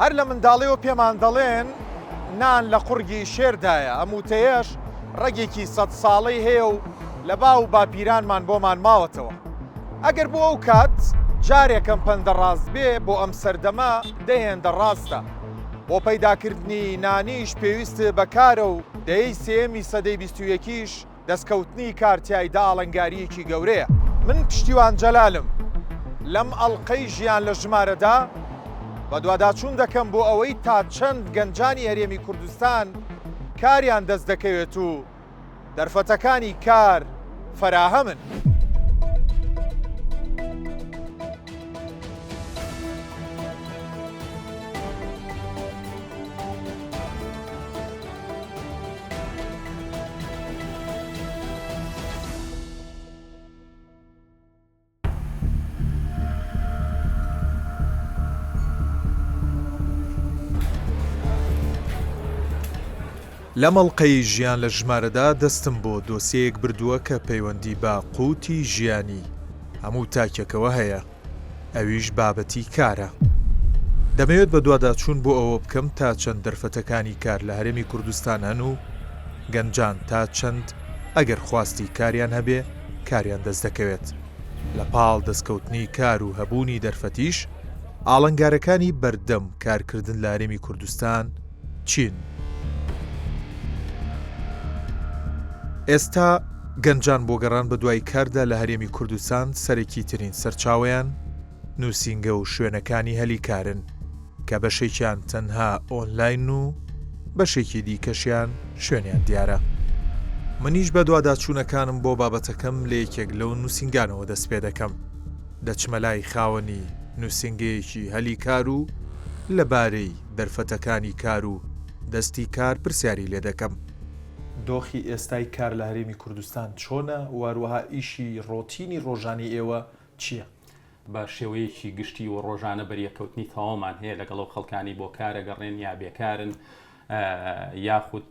هەر لە منداڵیەوە پێمان دەڵێن نان لە قوڕگی شێردایە، ئەم وتەیەش ڕەگێکی سەدساڵەی هەیە و لە باو و باپیرانمان بۆمان ماوەتەوە. ئەگەر بۆ ئەو کات جارێک ئەم پەندە ڕاست بێ، بۆ ئەم سەردەمە دە هێندە ڕاستە. بۆ پەیداکردنی نانیش پێویست بە کارە و دەیەی سێیەمی سەدەی بیستویەکیش دەستکەوتنی کار تیایدا ئاڵنگارییەکی گەورەیە. من پشتیوان جەلالم، لەم ئەڵقەی ژیان لە ژمارەدا بەدواداچوون دەکەم بۆ ئەوەی تا چەند گەنجانی هەرێمی کوردستان کاریان دەست دەکەوێت و دەرفەتەکانی کار فەراهەمن. لەم ئەڵقەی ژیان لە ژمارەدا دەستم بۆ دۆسیەیەک بردووە کە پەیوەندی بە قوتی ژیانی هەموو تاکێکەوە هەیە. ئەویش بابەتی کارە. دەمەوێت بەدواداچوون بۆ ئەوە بکەم تا چەند دەرفەتەکانی کار لە هەرێمی کوردستان هەن و گەنجان تا چەند ئەگەر خواستی کاریان هەبێ کاریان دەست دەکەوێت. لە پاڵ دەستکەوتنی کار و هەبوونی دەرفەتیش، ئاڵنگارەکانی بەردەم کارکردن لە هەرێمی کوردستان چین؟ ئێستا گەنجان بۆ گەڕان بەدوای کاردا لە هەرێمی کوردستان سەرەکیترین سەرچاوەیان نووسینگە و شوێنەکانی هەلی کارن کە بەشێکیان تەنها ئۆنلاین و بەشێکی دیکەشیان شوێنیان دیارە. منیش بەدواداچوونەکانم بۆ بابەتەکەم لە یەکێک لەو نووسینگانەوە دەست پێدەکەم. دەچمە لای خاوەنی نووسینگەیەکی هەلی کار و لەبارەی دەرفەتەکانی کار و دەستی کار پرسیاری لێ دەکەم. دۆخی ئێستای کار لە هەرێمی کوردستان چۆنە و هەروەها ئیشی ڕۆتینی ڕۆژانەی ئێوە چییە؟ بە شێوەیەکی گشتی و ڕۆژانە بەریەککەوتنی تەواومان هەیە لەگەڵ ئەو خەڵکانەی بۆ کار ئەگەڕێن یا بێکارن یاخود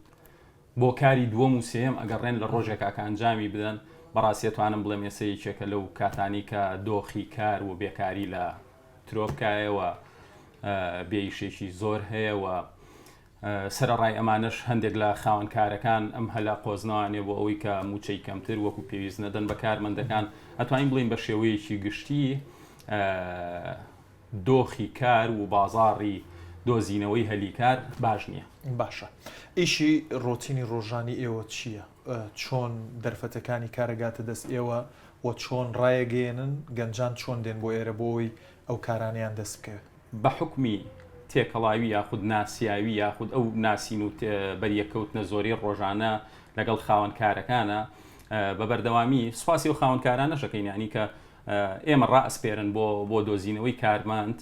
بۆ کاری دووەم و سێیەم ئەگەڕێن لە ڕۆژێکا کە ئەنجامی بدەن، بەڕاستی ئەتوانم بڵێم ئێستا یەکێکە لەو کاتانەی کە دۆخی کار و بێکاری لە ترۆپکایە و بێ ئیشێکی زۆر هەیە و سەرەڕای ئەمانەش هەندێک لە خاوەن کارەکان ئەم هەلە قۆزنەوانێ بۆ ئەوەی کە مووچەی کەمتر وەکو پێویست نەدەن بە کارمەندەکان ئەتوانین بڵێین بە شێوەیەکی گشتی دۆخی کار و بازاڕی دۆزینەوەی هەلی کار باش نییە. باشە ئیشی ڕۆتینی ڕۆژانی ئێوە چییە؟ چۆن دەرفەتەکانی کار ئەگاتە دەست ئێوە و چۆن ڕایەگەیەنن؟ گەنجان چۆن دێن بۆ ئێرە بۆ ئەوەی ئەو کارانەیان دەست بکەوێت؟ بە حوکمی تێکەڵاوی یاخود ناسیاوی یاخود ئەو ناسین و بەریەککەوتنە زۆرەی ڕۆژانە لەگەڵ خاوەن کارەکانە بە بەردەوامی سوپاسی ئەو خاوەن کارانەش ئەکەین یانی کە ئێمە ڕائەسپێرن بۆ بۆ دۆزینەوەی کارمەند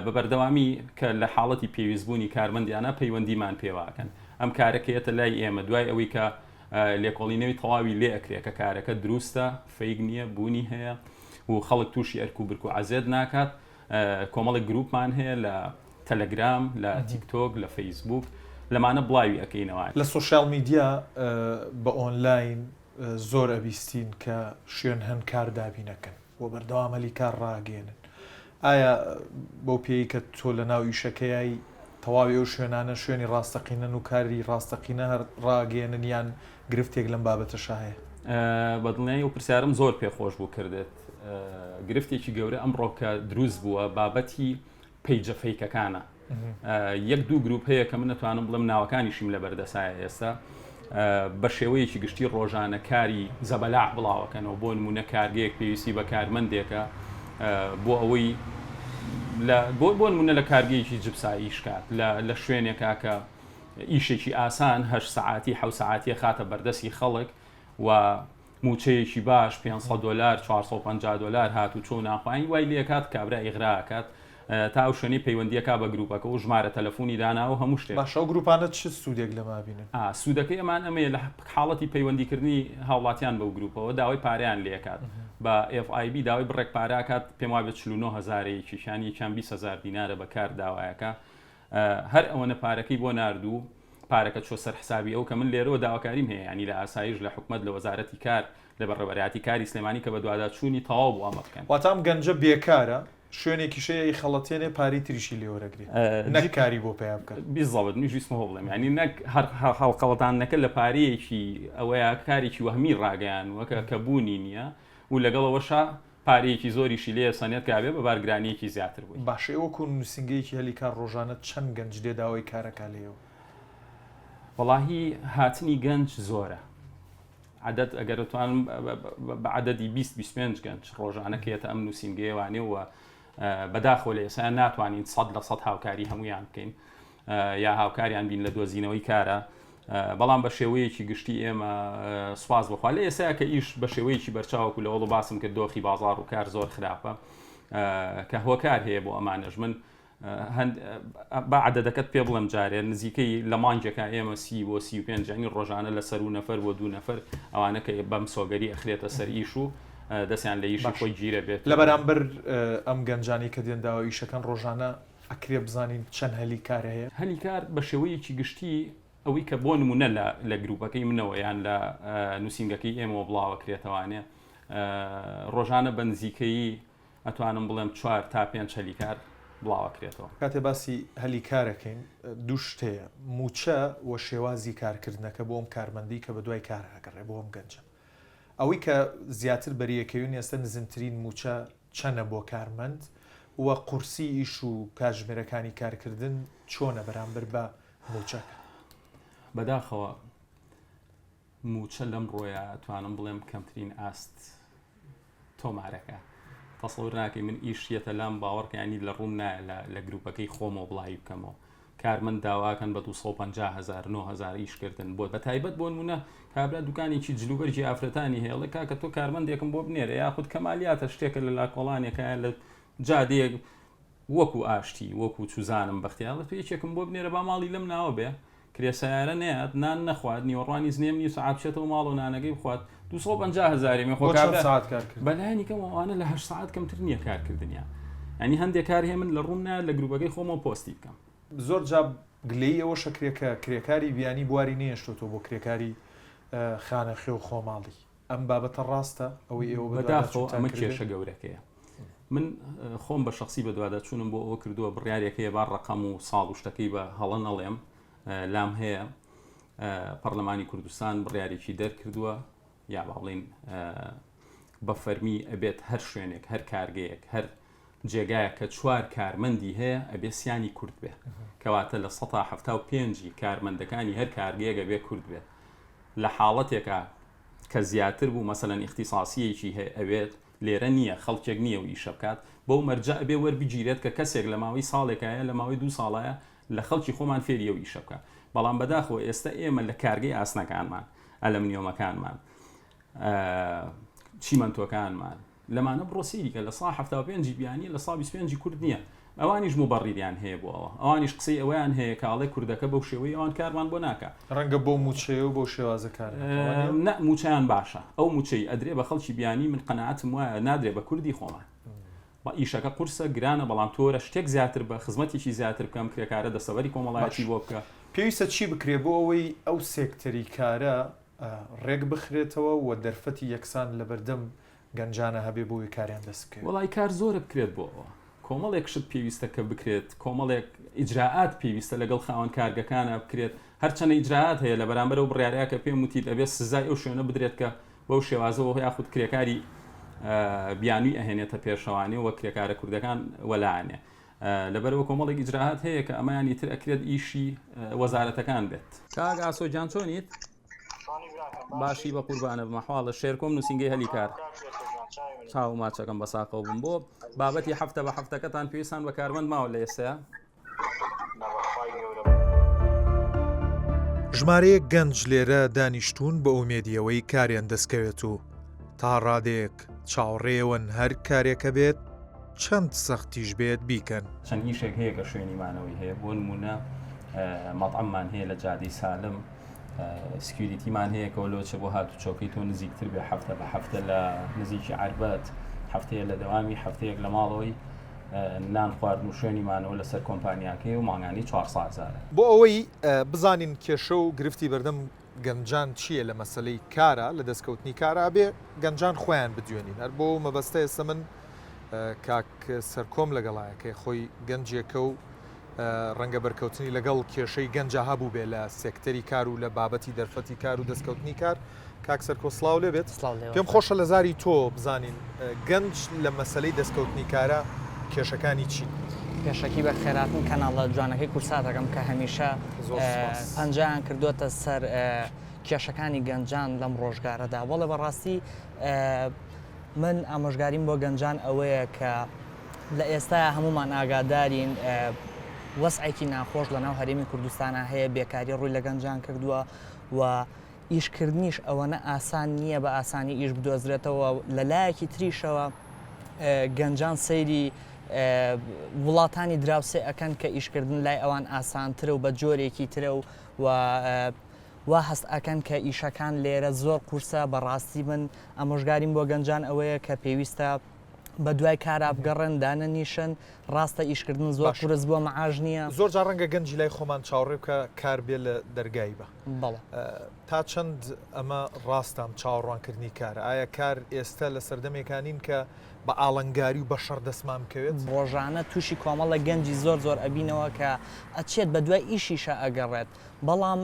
بە بەردەوامی کە لە حاڵەتی پێویستبوونی کارمەندیانە پەیوەندیمان پێواکەن ئەم کارە کە یەتە لای ئێمە دوای ئەوەی کە لێکۆڵینەوەی تەواوی لێ ئەکرێ کە کارەکە دروستە fake نییە بوونی هەیە و خەڵک تووشی ئەرک و برک و عەزێت ناکات کۆمەڵێک گروپمان هەیە لە تەلەگرام لە تیکتۆک لە فەیسبوک لەمانە بڵاوی ئەکەینەوە. لە social media بە ئۆنلاین زۆر ئەبیستین کە شوێن هەن کار دابینەکەن و بەردەوام هەلی کار ڕاگەیەنن ئایا بەو پێی کە تۆ لە ناو ئیشەکەیای تەواوی ئەو شوێنانە شوێنی ڕاستەقینەن و کاری ڕاستەقینە هەر ڕاگەیەنن یان گرفتێک لەم بابەتەشا هەیە؟ بە دڵنیایی ئەو پرسیارەم زۆر پێ خۆش بوو کردت. گرفتێکی گەورە ئەمڕۆ کە دروست بووە بابەتی page ە fake ەکانە یەک دوو گروپ هەیە کە من نەتوانم بڵێم ناوەکانیشیم لە بەردەسایە ئێستا بە شێوەیەکی گشتی ڕۆژانە کاری زەبەلاح بڵاوەکەنەوە بۆ نمونە کارگەیەک پێویستی بە کارمەندێکە بۆ ئەوەی لە بۆ بۆ نمونە لە کارگەیەکی جبسا ئیش کات لە شوێنێکا کە ئیشێکی ئاسان هە سەعاتی حە سەعاتیە خاتە بەردەستی خەڵک و مووچەیەکی باش 500 دۆلار 450 دۆلار هاتوچۆ و نانخواین وای لێکات کابرا ئیغرا ئەکات تا ئەو شوێنەی پەیوەندی ئەکا بە گروپەکە و ژمارە تەلەفونی داناوە و هەموو شتێک. باشە ئەو گروپانە چ سوودێک لەمە ئەبینن؟ ئا سوودەکەی ئەمان ئەمەیە لە حاڵەتی پەیوەندی کردنی هاوڵاتیان بەو گروپەوە داوای پارەیان لێ ئەکات بە FIB داوای بڕێک پارە ئەکات پێم وابێت 49 هەزارە یەکێکیان یەکیان 20 هەزار دینارە بە کارت داوایەکە هەر ئەوەنە پارەکەی بۆ نارد و پارەکە چوە سەر حسابی ئەو کە من لێرەوە داواکاریم هەیە یانی لە ئاسایش لە حکومەت لە وەزارەتی کار لە بەڕێوەبەرایەتی کاری سلێمانی کە بەدواداچوونی تەواو بۆ ئەمە بکەن. واتە ئەم گەنجە بێکارە. شوێنێکیش هەیە ئەیخەڵەتێنێ پارەی تریشی لێ وەرەگرێ نەک کاری بۆ پەیا بکا. بیزەبت منیش ویستم ئەوە بڵێم یانی نەک هەر هەڵخەڵەتاندنەکە لە پارەیەکی ئەوەیە کارێکی وەهمی ڕاگەیانووە کە کە بوونی نییە و لەگەڵ ئەوەشا پارەیەکی زۆریشی لێ ئەسەنێت کە ئەبێ بە بارگرانییەکی زیاتر بۆی. باشە ئێوە وەکوو نووسینگەیەکی هەلی کار ڕۆژانە چەند گەنج دێ داوای کار ئەکا لێیەوە؟ وەڵاهی هاتنی گەنج زۆرە عەدەد ئەگەر بتوانم بە عەدەدی 20 25 گەنج ڕۆژانە کێتە ئەم نووسینگەیەوانێ و بەداخەوە لە ئێستا ناتوانین سەد لە سەد هاوکاری هەمویان بکەین یا هاوکاریان بین لە دۆزینەوەی کارە بەڵام بە شێوەیەکی گشتی ئێمە سواز بخوا لە ئێستا کە ئیش بە شێوەیەکی بەرچاوەکو لەوەڵ باسم کرد دۆخی بازار و کار زۆر خراپە کە هۆکار هەیە بۆ ئەمانەش من هەند با عەدەدەکەت پێ بڵێم جارێ نزیکەی لە مانگێکا ئێمە سی بۆ 35 ینی ڕۆژانە لە سەر و نەفەر بۆ دوو نەفەر ئەوانە کە بەم سۆگەری ئەخرێتە سەر ئیش و دەستیان لە ئیشی خۆی گیرە بێت. لە بەرامبەر ئەم گەنجانەی کە دێن داوای ئیشەکەن ڕۆژانە ئەکرێ بزانین چەند هەلی کار هەیە؟ هەلی کار بە شێوەیەکی گشتی ئەوەی کە بۆ نمونە لە لە گروپەکەی منەوە یان لە نووسینگەکەی ئێمەوە بڵاوەکرێتەوانێ ڕۆژانە بە نزیکەیی ئەتوانم بڵێم چوار تا پێنج هەلی کار بڵاوئەکرێتەوە. کاتێ باسی هەلی کار ئەکەین دوو شت هەیە، مووچە و شێوازی کارکردنەکە بۆ ئەم کارمەندەی کە بەدوای کارا ئەگەڕێ بۆ ئەم گەنجە. ئەوەی کە زیاتر بەریەکەوین ئێستا نزمترین مووچە چەنە بۆ کارمەند و قورسی ئیش و کاتژمێرەکانی کارکردن چۆنە بەرامبەر بە مووچەکە؟ بەداخەوە مووچە لەمڕۆیا ئەتوانم بڵێم کەمترین ئاست تۆمارەکە تەسەور ناکەی من ئیش یەتە لام باوەڕکە ینی لە ڕووم نایە لە لە گروپەکەی خۆمەوە بڵاوی بکەمەوە کارمەند داواکەن بە 250 هزار 9000 ئیشکردن بۆ بە تایبەت بۆ نمونە کابرا دوکانێکی جلوبەرگی ئافرەتانی هەیە ئەڵێ کاکە تۆ کارمەندێکم بۆ بنێرە یاخود کەمالیاتە شتێکە لە لاکۆڵانێکە لە جادەیەک وەکو ئاشتی وەکو چوزانم بەختیار ئەڵێ تۆ یەکێکم بۆ بنێرە با ماڵی لەم ناوە بێ کرێ سەیارە نەیات نان نەخوات نیوەڕوانی زنێم نیو سەعات بچێتەوە ماڵەوە نانەکەی بخوات 250 هەزاری مێ خۆ بۆ چەند کابرا سەعات کار کردن؟ بەلایەنی کەم ئەوانە لە هەشت سەعات کەمتر نییە کارکردنیان یانی هەندێک کار هەیە من لە ڕووم نایەت لە گروپەکەی خۆمەوە پۆستی بکەم. زۆر جا گلەیی ئەوەش ئەکرێ کە کرێکاری بیانی بواری نەهێشتۆتەوە بۆ کرێکاری خانەخوێ و خۆماڵی. ئەم بابەتە ڕاستە؟ ئەوەی ئێوە بەداخەوە ئەمە کێشە گەورەکەیە. من خۆم بە شخصی بەدواداچوونم بۆ ئەوە کردووە بڕیارێک هەیە با ڕقەم و ساڵ و شتەکەی بە هەڵە نەڵێم لام هەیە پەرلەمانی کوردستان بڕیارێکی دەرکردووە یا با بڵین بە فەرمی ئەبێت هەر شوێنێک هەر کارگەیەک هەر جێگایە کە چوار کارمەندی هەیە ئەبێ سیانی کورد بێ کەواتە لە سە پێنجی کارمەندەکانی هەر کارگەیەک ئەبێ کورد بێت لە حاڵەتێکا کە زیاتر بوو مەسەلەن ئیختیساسییەکی هەیە ئەوێت لێرە نییە خەڵکێک نییە و ئیشە بکات بەو مەرجە ئەبێ وەربگیرێت کە کەسێک لە ماوەی ساڵێکایە لە ماوەی دوو ساڵایە لە خەڵکی خۆمان فێری ئەو ئیشە بکات بەڵام بەداخەوە ئێستا ئێمە لە کارگەی ئاسنەکانمان ئەلەمنیۆمەکانمان چیمەنتۆکانمان لەمانە بڕۆ سەیری کە لە سا 75 ی بیانیە لە سا 25 ی کورد نییە ئەوانیش موبەڕیریان هەیە بۆ ئەوە ئەوانیش قسەی ئەوەیان هەیە کە ئەڵێ کوردەکە بەو شێوەی ئەوان کارمان بۆ ناکا. ڕەنگە بەو مووچەیە و بەو شێوازە کار نەکا وا نییە؟ نا مووچەیان باشە ئەو مووچەی ئەدرێ بە خەڵکی بیانی من قەناعەتم وایە نادرێ بە کوردی خۆمان با ئیشەکە قورسە گرانە بەڵام تۆ وەرە شتێک زیاتر بە خزمەتێکی زیاتر بکە ئەم کرێکارە دەستەبەری باش کۆمەڵایەتی بۆ بکە. پێویستە چی بکرێ بۆ ئەوەی ئەو سێکتەری کارە ڕێک بخرێتەوە و دەرفەتی یەکسان لەبەردەم گەنجانە هەبێ بۆ وی کاریان دەست بکەوێ. وەڵای کار زۆرە بکرێت بۆ ئەوە کۆمەڵێک شت پێویستە کە بکرێت کۆمەڵێک ئیجرائات پێویستە لەگەڵ خاوەن کارگەکانا بکرێت هەرچەنە ئیجرائات هەیە لە بەرامبەر ئەو بڕیارەیا کە پێم وتیت ئەبێ سزای ئەو شوێنە بدرێت کە بەو شێوازەوە یاخود کرێکاری بیانوی ئەهێنێتە پێشەوانێ وە کرێکارە کوردەکان وەلانێ لەبەرئەوە کۆمەڵێک ئیجرائات هەیە کە ئەمەیان ئیتر ئەکرێت ئیشی وەزارەتەکان بێت. کاک ئاسۆ گیان چۆنیت؟ باشی بە قوربانە بم ئەحواڵە شێرکۆم نووسینگەی هەلی کار چاو ماچەکەم بە ساقەوە بم بۆ بابەتی هەفتە بە هەفتەکەتان پێویستان بە کارمەند ماوە لە ئێستا ژمارەیەک گەنج لێرە دانیشتوون بە ئومێدی ئەوەی کاریان دەستکەوێت و تا ڕادەیەک چاوەڕێیەوەن هەر کارێک هەبێت چەند سەختیش بێت بیکەن. چەند ئیشێک هەیە کە شوێنی مانەوەی هەیە بۆ نموونە مەتعەممان هەیە لە جادەی سالم security مان هەیە کە لۆچە بۆ هاتوچۆکەی تۆ نزیکتر بێ هەفتە بە هەفتە لە نزیکی عەربەت هەفتەیە لە دەوامی هەفتەیەک لە ماڵەوەی نان خواردن و شوێنی مانەوە لەسەر کۆمپانیاکەی و مانگانی 400 هەزارە. بۆ ئەوەی بزانین کێشە و گرفتی بەردەم گەنجان چییە لە مەسەلەی کارا، لە دەستکەوتنی کارا ئەبێ گەنجان خۆیان بدوێنین، هەر بۆ ئەو مەبەستە ئێستا من. کاک سەرکۆم لەگەڵایە کە خۆی گەنجێکە و ڕەنگە بەرکەوتنی لەگەڵ کێشەی گەنجا هەبووبێ لە سێکتەری کار و لە بابەتی دەرفەتی کار و دەستکەوتنی کار. کاک سەرکۆ سڵاو لێ بێت. سڵاو لێوە. پێم خۆشە لە زاری تۆ بزانین گەنج لە مەسەلەی دەستکەوتنی کارا کێشەکانی چین؟ پێشەکی بە خێراتن کەناڵە جوانەکەی کوردسات ئەکەم کە هەمیشە زۆر سوپاس. پەنجەیان کردۆتە سەر کێشەکانی گەنجان لەم ڕۆژگارەدا. بەڵێ بەڕاستی من ئامۆژگاریم بۆ گەنجان ئەوەیە کە لە ئێستایا هەموومان ئاگادارین وەزعێکی ناخۆش لەناو هەرێمی کوردستانا هەیە، بێکاری ڕووی لە گەنجان کردووە و ئیشکردنیش ئەوەنە ئاسان نییە بە ئاسانی ئیش بدۆزرێتەوە لە لایەکی تریشەوە گەنجان سەیری وڵاتانی دراوسێ ئەکەن کە ئیشکردن لای ئەوان ئاسانترە و بە جۆرێکی ترە و و وا هەست ئەکەن کە ئیشەکان لێرە زۆر قورسە بەڕاستی من ئامۆژگاریم بۆ گەنجان ئەوەیە کە پێویستە بە دوای کارا بگەڕێن دانەنیشن ڕاستە ئیشکردن زۆر باشە. قورس بووە مەعاش نییە. زۆر جار ڕەنگە گەنجی لای خۆمان چاوەڕێ بکا کار بێ لە دەرگای بە. بەڵێ. تا چەند ئەمە ڕاستە ئەم چاوەڕوانکردنی کارە؟ ئایا کار ئێستە لە سەردەمێکا نین کە بە ئاڵنگاری و بە شەڕ دەستمان بکەوێت؟ ڕۆژانە تووشی کۆمەڵێک گەنجی زۆر زۆر ئەبینەوە کە ئەچێت بە دوای ئیشیشا ئەگەڕێت بەڵام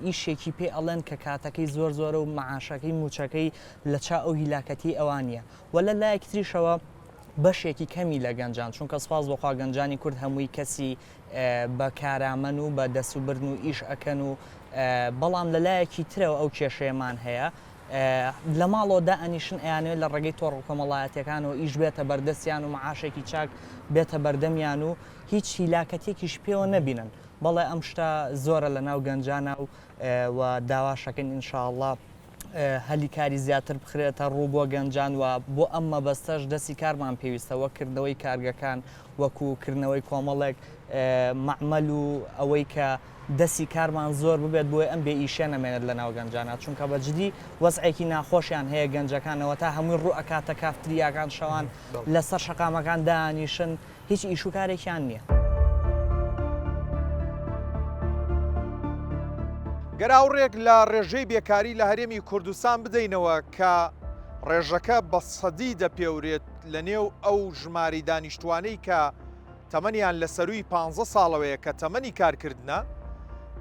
ئیشێکی پێ ئەڵێن کە کاتەکەی زۆر زۆرە و مەعاشەکەی مووچەکەی لە چا ئەو هیلاکەتیەی ئەوان نییە وە لە لایەکی تریشەوە بەشێکی کەمی لە گەنجان چونکە سوپاس بۆ خوا گەنجانی کورد هەمووی کەسی بە کارامەن و بە دەسوبردن و ئیش ئەکەن و بەڵام لە لایەکی ترەوە ئەو کێشەیەمان هەیە لە ماڵەوە دائەنیشن ئەیانەوێت لە ڕێگەی تۆڕە کۆمەڵایەتیەکانەوە ئیش بێتە بەردەستیان و مەعاشێکی چاک بێتە بەردەمیان و هیچ هیلاکەتیەکیش پێوە نەبینن بەڵێ ئەم شتە زۆرە لە ناو گەنجانا و و داواشەکەین ان شاء اللە هەلی کاری زیاتر بخرێتە ڕوو بۆ گەنجان و بۆ ئەم مەبەستەش دەستی کارمان پێویستە وەک کردنەوەی کارگەکان وەکو کردنەوەی کۆمەڵێک مەعمەل و ئەوەی کە دەستی کارمان زۆر ببێت بۆی ئەم بێ ئیشە نەمێنێت لە ناو گەنجانا چونکە بە جدی وەزعێکی ناخۆشیان هەیە گەنجەکانەوە تا هەمووی ڕوو ئەکاتە کافتریاکان شەوان لەسەر شەقامەکان دانیشن هیچ ئیش و کارێکیان نییە. گەر ئاوڕێک لە ڕێژەی بێکاری لە هەرێمی کوردستان بدەینەوە کە ڕێژەکە بە سەدی دەپێورێت لە نێو ئەو ژمارەی دانیشتوانەی کە تەمەنیان لە سەرووی پانزە ساڵەوەیە کە تەمەنی کارکردنە،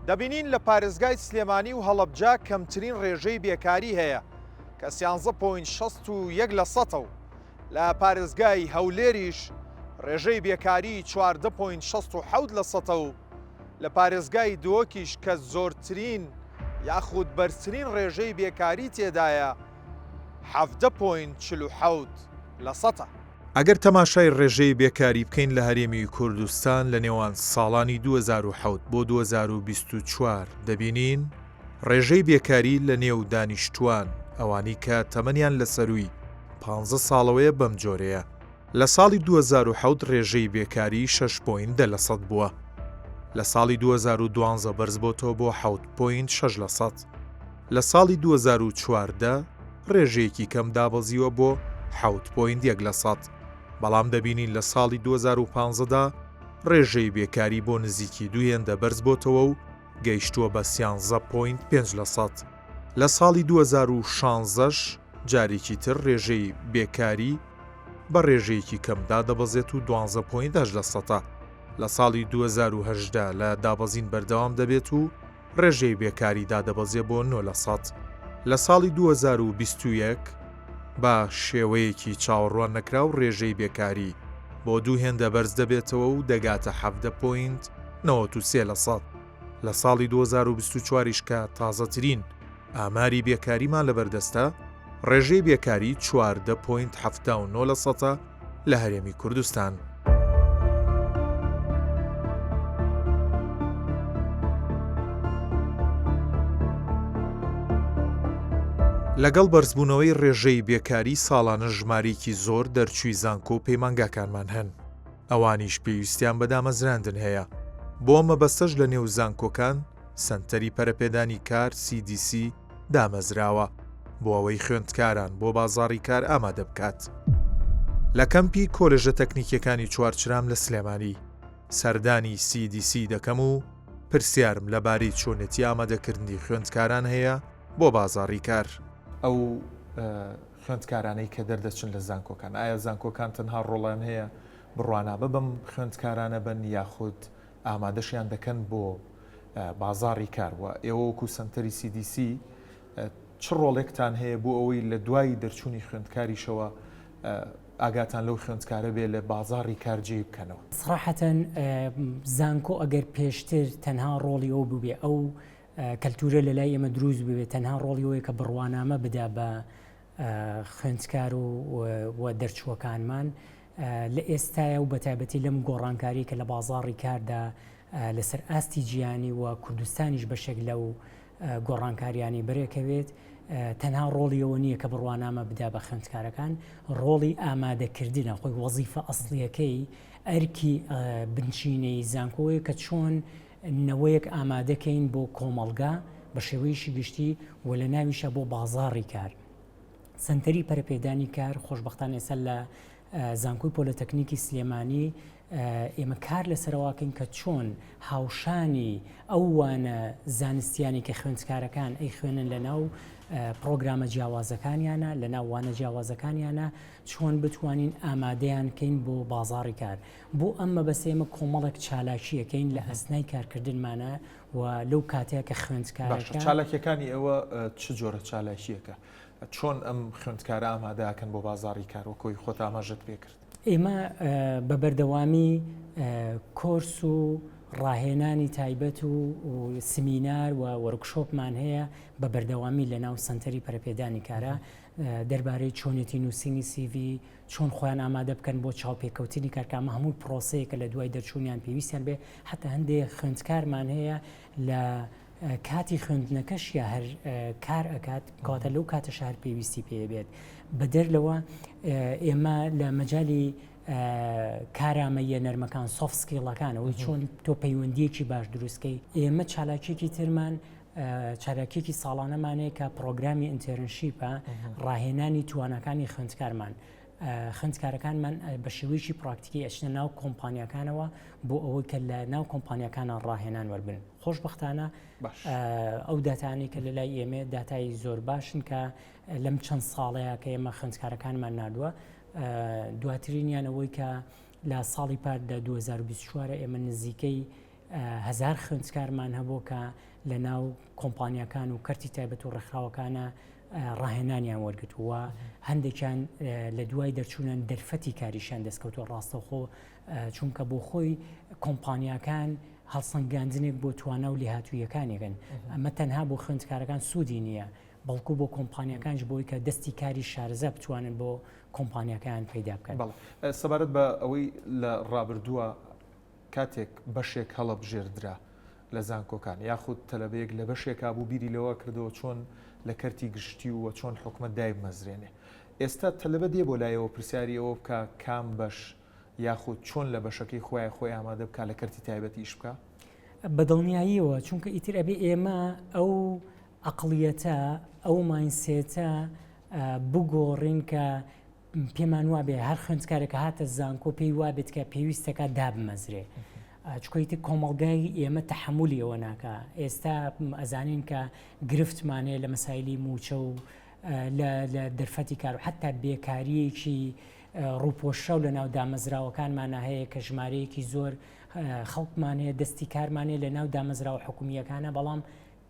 دەبینین لە پارێزگای سلێمانی و هەڵەبجە کەمترین ڕێژەی بێکاری هەیە کە سیانزە point 61 لە سەتە و لە پارێزگای هەولێریش ڕێژەی بێکاری 14 point 67 لە سەتە و لە پارێزگای دهۆکیش کە زۆرترین یاخود بەرزترین ڕێژەی بێکاری تێدایە 17 point 47 لە سەتە. ئەگەر تەماشای ڕێژەی بێکاری بکەین لە هەرێمی کوردستان لە نێوان ساڵانی 2007 بۆ 2024 دەبینین ڕێژەی بێکاری لە نێو دانیشتووان ئەوانی کە تەمەنیان لە سەرووی پانزە ساڵەوەیە بەم جۆرەیە، لە ساڵی 2007 ڕێژەی بێکاری شەش point دە لەسەد بووە، لە ساڵی 2012 بەرزبۆتەوە بۆ حەوت point شەش لەسەد، لە ساڵی 2014 ڕێژەیەکی کەم دابەزیوە بۆ حەوت point یەک لەسەد، بەڵام دەبینین لە ساڵی 2015 دا ڕێژەی بێکاری بۆ نزیکی دوو هێندە بەرزبۆتەوە و گەیشتووە بە سیانزە point پێنج لەسەد. لە ساڵی 2016 ش جارێکی تر رێژەی بێکاری بە رێژەیەکی کەم دادەبەزێت و دوانزە point هەشت لە سەتە. لە ساڵی 2018 لە دابەزین بەردەوام دەبێت و رێژەی بێکاری دادەبەزێ بۆ نۆ لە سەد. لە ساڵی 2021 بە شێوەیەکی چاوەڕوان نەکراو رێژەی بێکاری بۆ دوو هێندە بەرز دەبێتەوە و دەگاتە حەڤدە point 93 لە سەد. لە ساڵی 2024 یش کە تازەترین ئاماری بێکاریمان لەبەردەستە، ڕێژەی بێکاری 14 point 79 لە سەتە لە هەرێمی کوردستان. لەگەڵ بەرزبوونەوەی ڕێژەی بێکاری ساڵانە ژمارەیەکی زۆر دەرچووی زانکۆ و پەیمانگاکانمان هەن. ئەوانیش پێویستیان بە دامەزراندن هەیە، بۆ ئەم مەبەستەش لە نێو زانکۆکان سەنتەری پەرەپێدانی کار، CDC، دامەزراوە، بۆ ئەوەی خوێندکاران بۆ بازاڕی کار ئامادە بکات. لە کەمپی کۆلێژە تەکنیکیەکانی چوارچرام لە سلێمانی، سەردانی CDC دەکەم و پرسیارم لەبارەی چۆنێتی ئامادەکردنی خوێندکاران هەیە بۆ بازاڕی کار. ئەو. خوێندکارانەی کە دەردەچن لە زانکۆکان؟ ئایا زانکۆکان تەنها ڕۆڵیان هەیە بڕوانامە بەم خوێندکارانە بەن یاخود ئامادەشیان دەکەن بۆ بازاڕی کار و ئێوە وەکو سەنتەری CDC چ ڕۆڵێکتان هەیە بۆ ئەوەی لە دوای دەرچوونی خوێندکاریشەوە ئاگاتان لەو خوێندکارە بێ لە بازاڕی کار جێی بکەنەوە؟ سڕاحەتەن زانکۆ ئەگەر پێشتر تەنها ڕۆڵی ئەو بووبێ ئەو کەلتورە لە لای ئێمە دروست ببێ تەنها ڕۆڵی ئەوەیە کە بڕوانامە بدا بە خوێندکار و و دەرچووەکانمان لە ئێستایا و بەتایبەتی لەم گۆڕانکاری کە لە بازاڕی کاردا لەسەر ئاستی جیهانی و کوردستانیش بەشێک لەو گۆڕانکاریانی بەرێکەوێت تەنها ڕۆڵی ئەوە نییە کە بڕوانامە بدا بە خوێندکارەکان ڕۆڵی ئامادەکردنە خۆی وەزیفە ئەسڵیەکەی ئەرکی بنچینەی زانکۆیە کە چۆن نەوەیەک ئامادەکەین بۆ کۆمەڵگا بە شێوەیەکی گشتی و لە ناویشە بۆ بازاڕی کار. سەنتەری پەرەپێدانی کار خۆشبەختانە ئێستا لە زانکۆی پۆلەتەکنیکی سلێمانی ئێمە کار لەسەرەواکەین کە چۆن هاوشانی ئەو وانە زانستیانی کە خوێندکارەکان ئەی خوێنن لە ناو پرۆگرامە جیاوازەکانیانە لە ناو وانە جیاوازەکانیانە چۆن بتوانین ئامادەیان کەین بۆ بازاڕی کار بۆ ئەم مەبەستە ئێمە کۆمەڵێک چالاکی ئەکەین لە ئەسنای کارکردنمانە و لەو کاتەیە کە باشە خوێندکارەکە. چالاکیەکانی ئێوە چ جۆرە چالاکیەکە؟ چۆن ئەم خوێندکارە ئامادە ئەکەن بۆ بازاڕی کار وەک ئەوەی خۆت ئاماژەت پێ کرد؟ ئێمە بە بەردەوامی کۆرس و ڕاهێنانی تایبەت و سمینار و وەرکشۆپمان هەیە بە بەردەوامی لە ناو سەنتەری پەرەپێدانی کارە دەربارەی چۆنێتی نووسینی سیڤی، چۆن خۆیان ئامادە بکەن بۆ چاوپێکەوتنی کار کە ئەمە هەمووی پرۆسەیەکە لە دوای دەرچوونیان پێویستیان بێ حتا هەندێک خوێندکارمان هەیە لە کاتی خوێندنەکەشیا هەر کار ئەکات کەواتە لەو کاتە شار پێویستی پێ بێت بەدەر لەوە ئێمە لە مەجای کارامەیە نەرمەکان soft skill ەکان ئەوەی چۆن تۆ پەیوەندیەکی باش دروستکەی ئێمە چالاکیەکی ترمان چالاکیەکی ساڵانەمان هەیە کە پڕۆگرامی internship ە ڕاهێنانی تواناکانی خوێندکارمان خوێندکارەکانمان بە شێوەیەکی پراکتیکی ئەچنە ناو کۆمپانیاکانەوە بۆ ئەوەی کە لە ناو کۆمپانیاکانە ڕاهێنان وەربن خۆشببختانە ئەو داتانی کە لە لای ئێمە داتای زۆر باشن کە لەم چەند ساڵەیە کە ئێمە خوێندکارەکانمان نردووە دواترینیان ئەوەی کە لە ساڵی پار لە 2024 ئێمە نزیکەی هەزار خوێندکارمان هەبوو کە لە ناو کۆمپانیاکان و کەرتی تایبەت و ڕێکخراوەکانە ڕاهێنانیان وەرگتووە هەندێکیان لە دوای دەرچوونیان دەرفەتی کاریشیان دەستکەوتووە ڕاستەوخۆ چونکە بۆ خۆی کۆمپانیاکان هەڵسەنگاندنێک بۆ توانا و لێهاتوویەکانێکن ئەمە تەنها بۆ خوێندکارەکان سوودی نییە بەڵکو بۆ کۆمپانیاکانش بۆی کە دەستی کاری شارەزا بتوانن بۆ کۆمپانیاکان پەیدا بکەن. سەبارەت بە ئەوەی لە ڕابردووە کاتێک بەشێک هەڵەبژێردرا لە زانکۆکان یاخود تەلەبەیەک لە بەشێکا بوو بیری لەوە کردەوە چۆن لە کەرتی گشتی و چۆن حکومەت دایبمەزرێنێ ئێستا تەلەبە دێ بۆ لایەوە پرسیاری ئەوە بکا کام بەش یاخود چۆن لە بەشەکەی خۆی خۆی ئامادە بکا لە کەرتی تایبەت ئیش بکا؟ بە دڵنیاییەوە چونکە ئیتر ئەبێ ئێمە ئەو عەقڵیەتە ئەو mindset ە بگۆڕین کە پێمان وابێ هەر خوێندکارێک کە هاتە زانکۆ پێی وابێت کە پێویستەکە دابمەزرێ چکۆیتر کۆمەڵگای ئێمە تەحملی ئەوە ناکە ئێستا ئەزانین کە گرفتمان هەیە لە مەسایلی موچە و لە دەرفەتی کار و حتا بێکاریەکی ڕووپۆشراو لە ناو دامەزراوەکانمانە هەیە کە ژمارەیەکی زۆر خەڵکمان هەیە دەستی کارمان هەیە لە ناو دامەزراوە حکومییەکانە بەڵام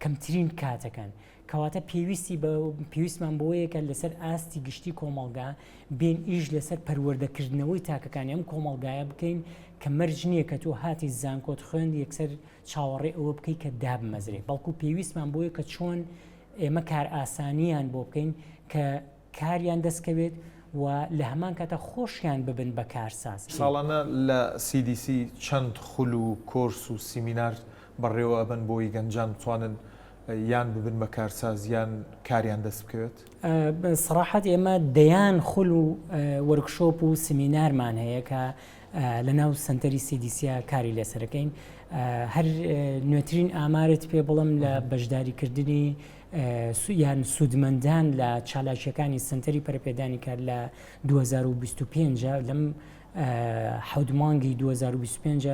کەمترین کاتەکەن کەواتە پێویستی بە پێویستمان بۆیە کە لەسەر ئاستی گشتی کۆمەڵگا بین ئیش لەسەر پەروەردەکردنەوەی تاکەکانی ئەم کۆمەڵگایە بکەین کە مەرج نییە کە تۆ هاتی زانکۆت خوێند یەکسەر چاوەڕێ ئەوە بکەیت کە دابمەزرێ بەڵکو پێویستمان بۆیە کە چۆن ئێمە کارئاسانیان بۆ بکەین کە کاریان دەستکەوێت و لە هەمان کاتا خۆشیان ببن بە کارساز. ساڵانە لە CDC چەند خول و کۆرس و سیمینار بەڕێوە ئەبەن بۆی گەنجان بتوانن یان ببن بە کارساز یان کاریان دەست بکەوێت؟ سەراحەت ئێمە دەیان خول و workshop و سمینارمان هەیە کە لە ناو سەنتەری CDC یا کاری لەسەرەکەین هەر نوێترین ئامارت پێ بڵم لە بەشداریکردنی یان سوودمەندان لە چالاکیەکانی سنتەری پەرەپێدانی کار لە 2025 لەم حەوت مانگی 2025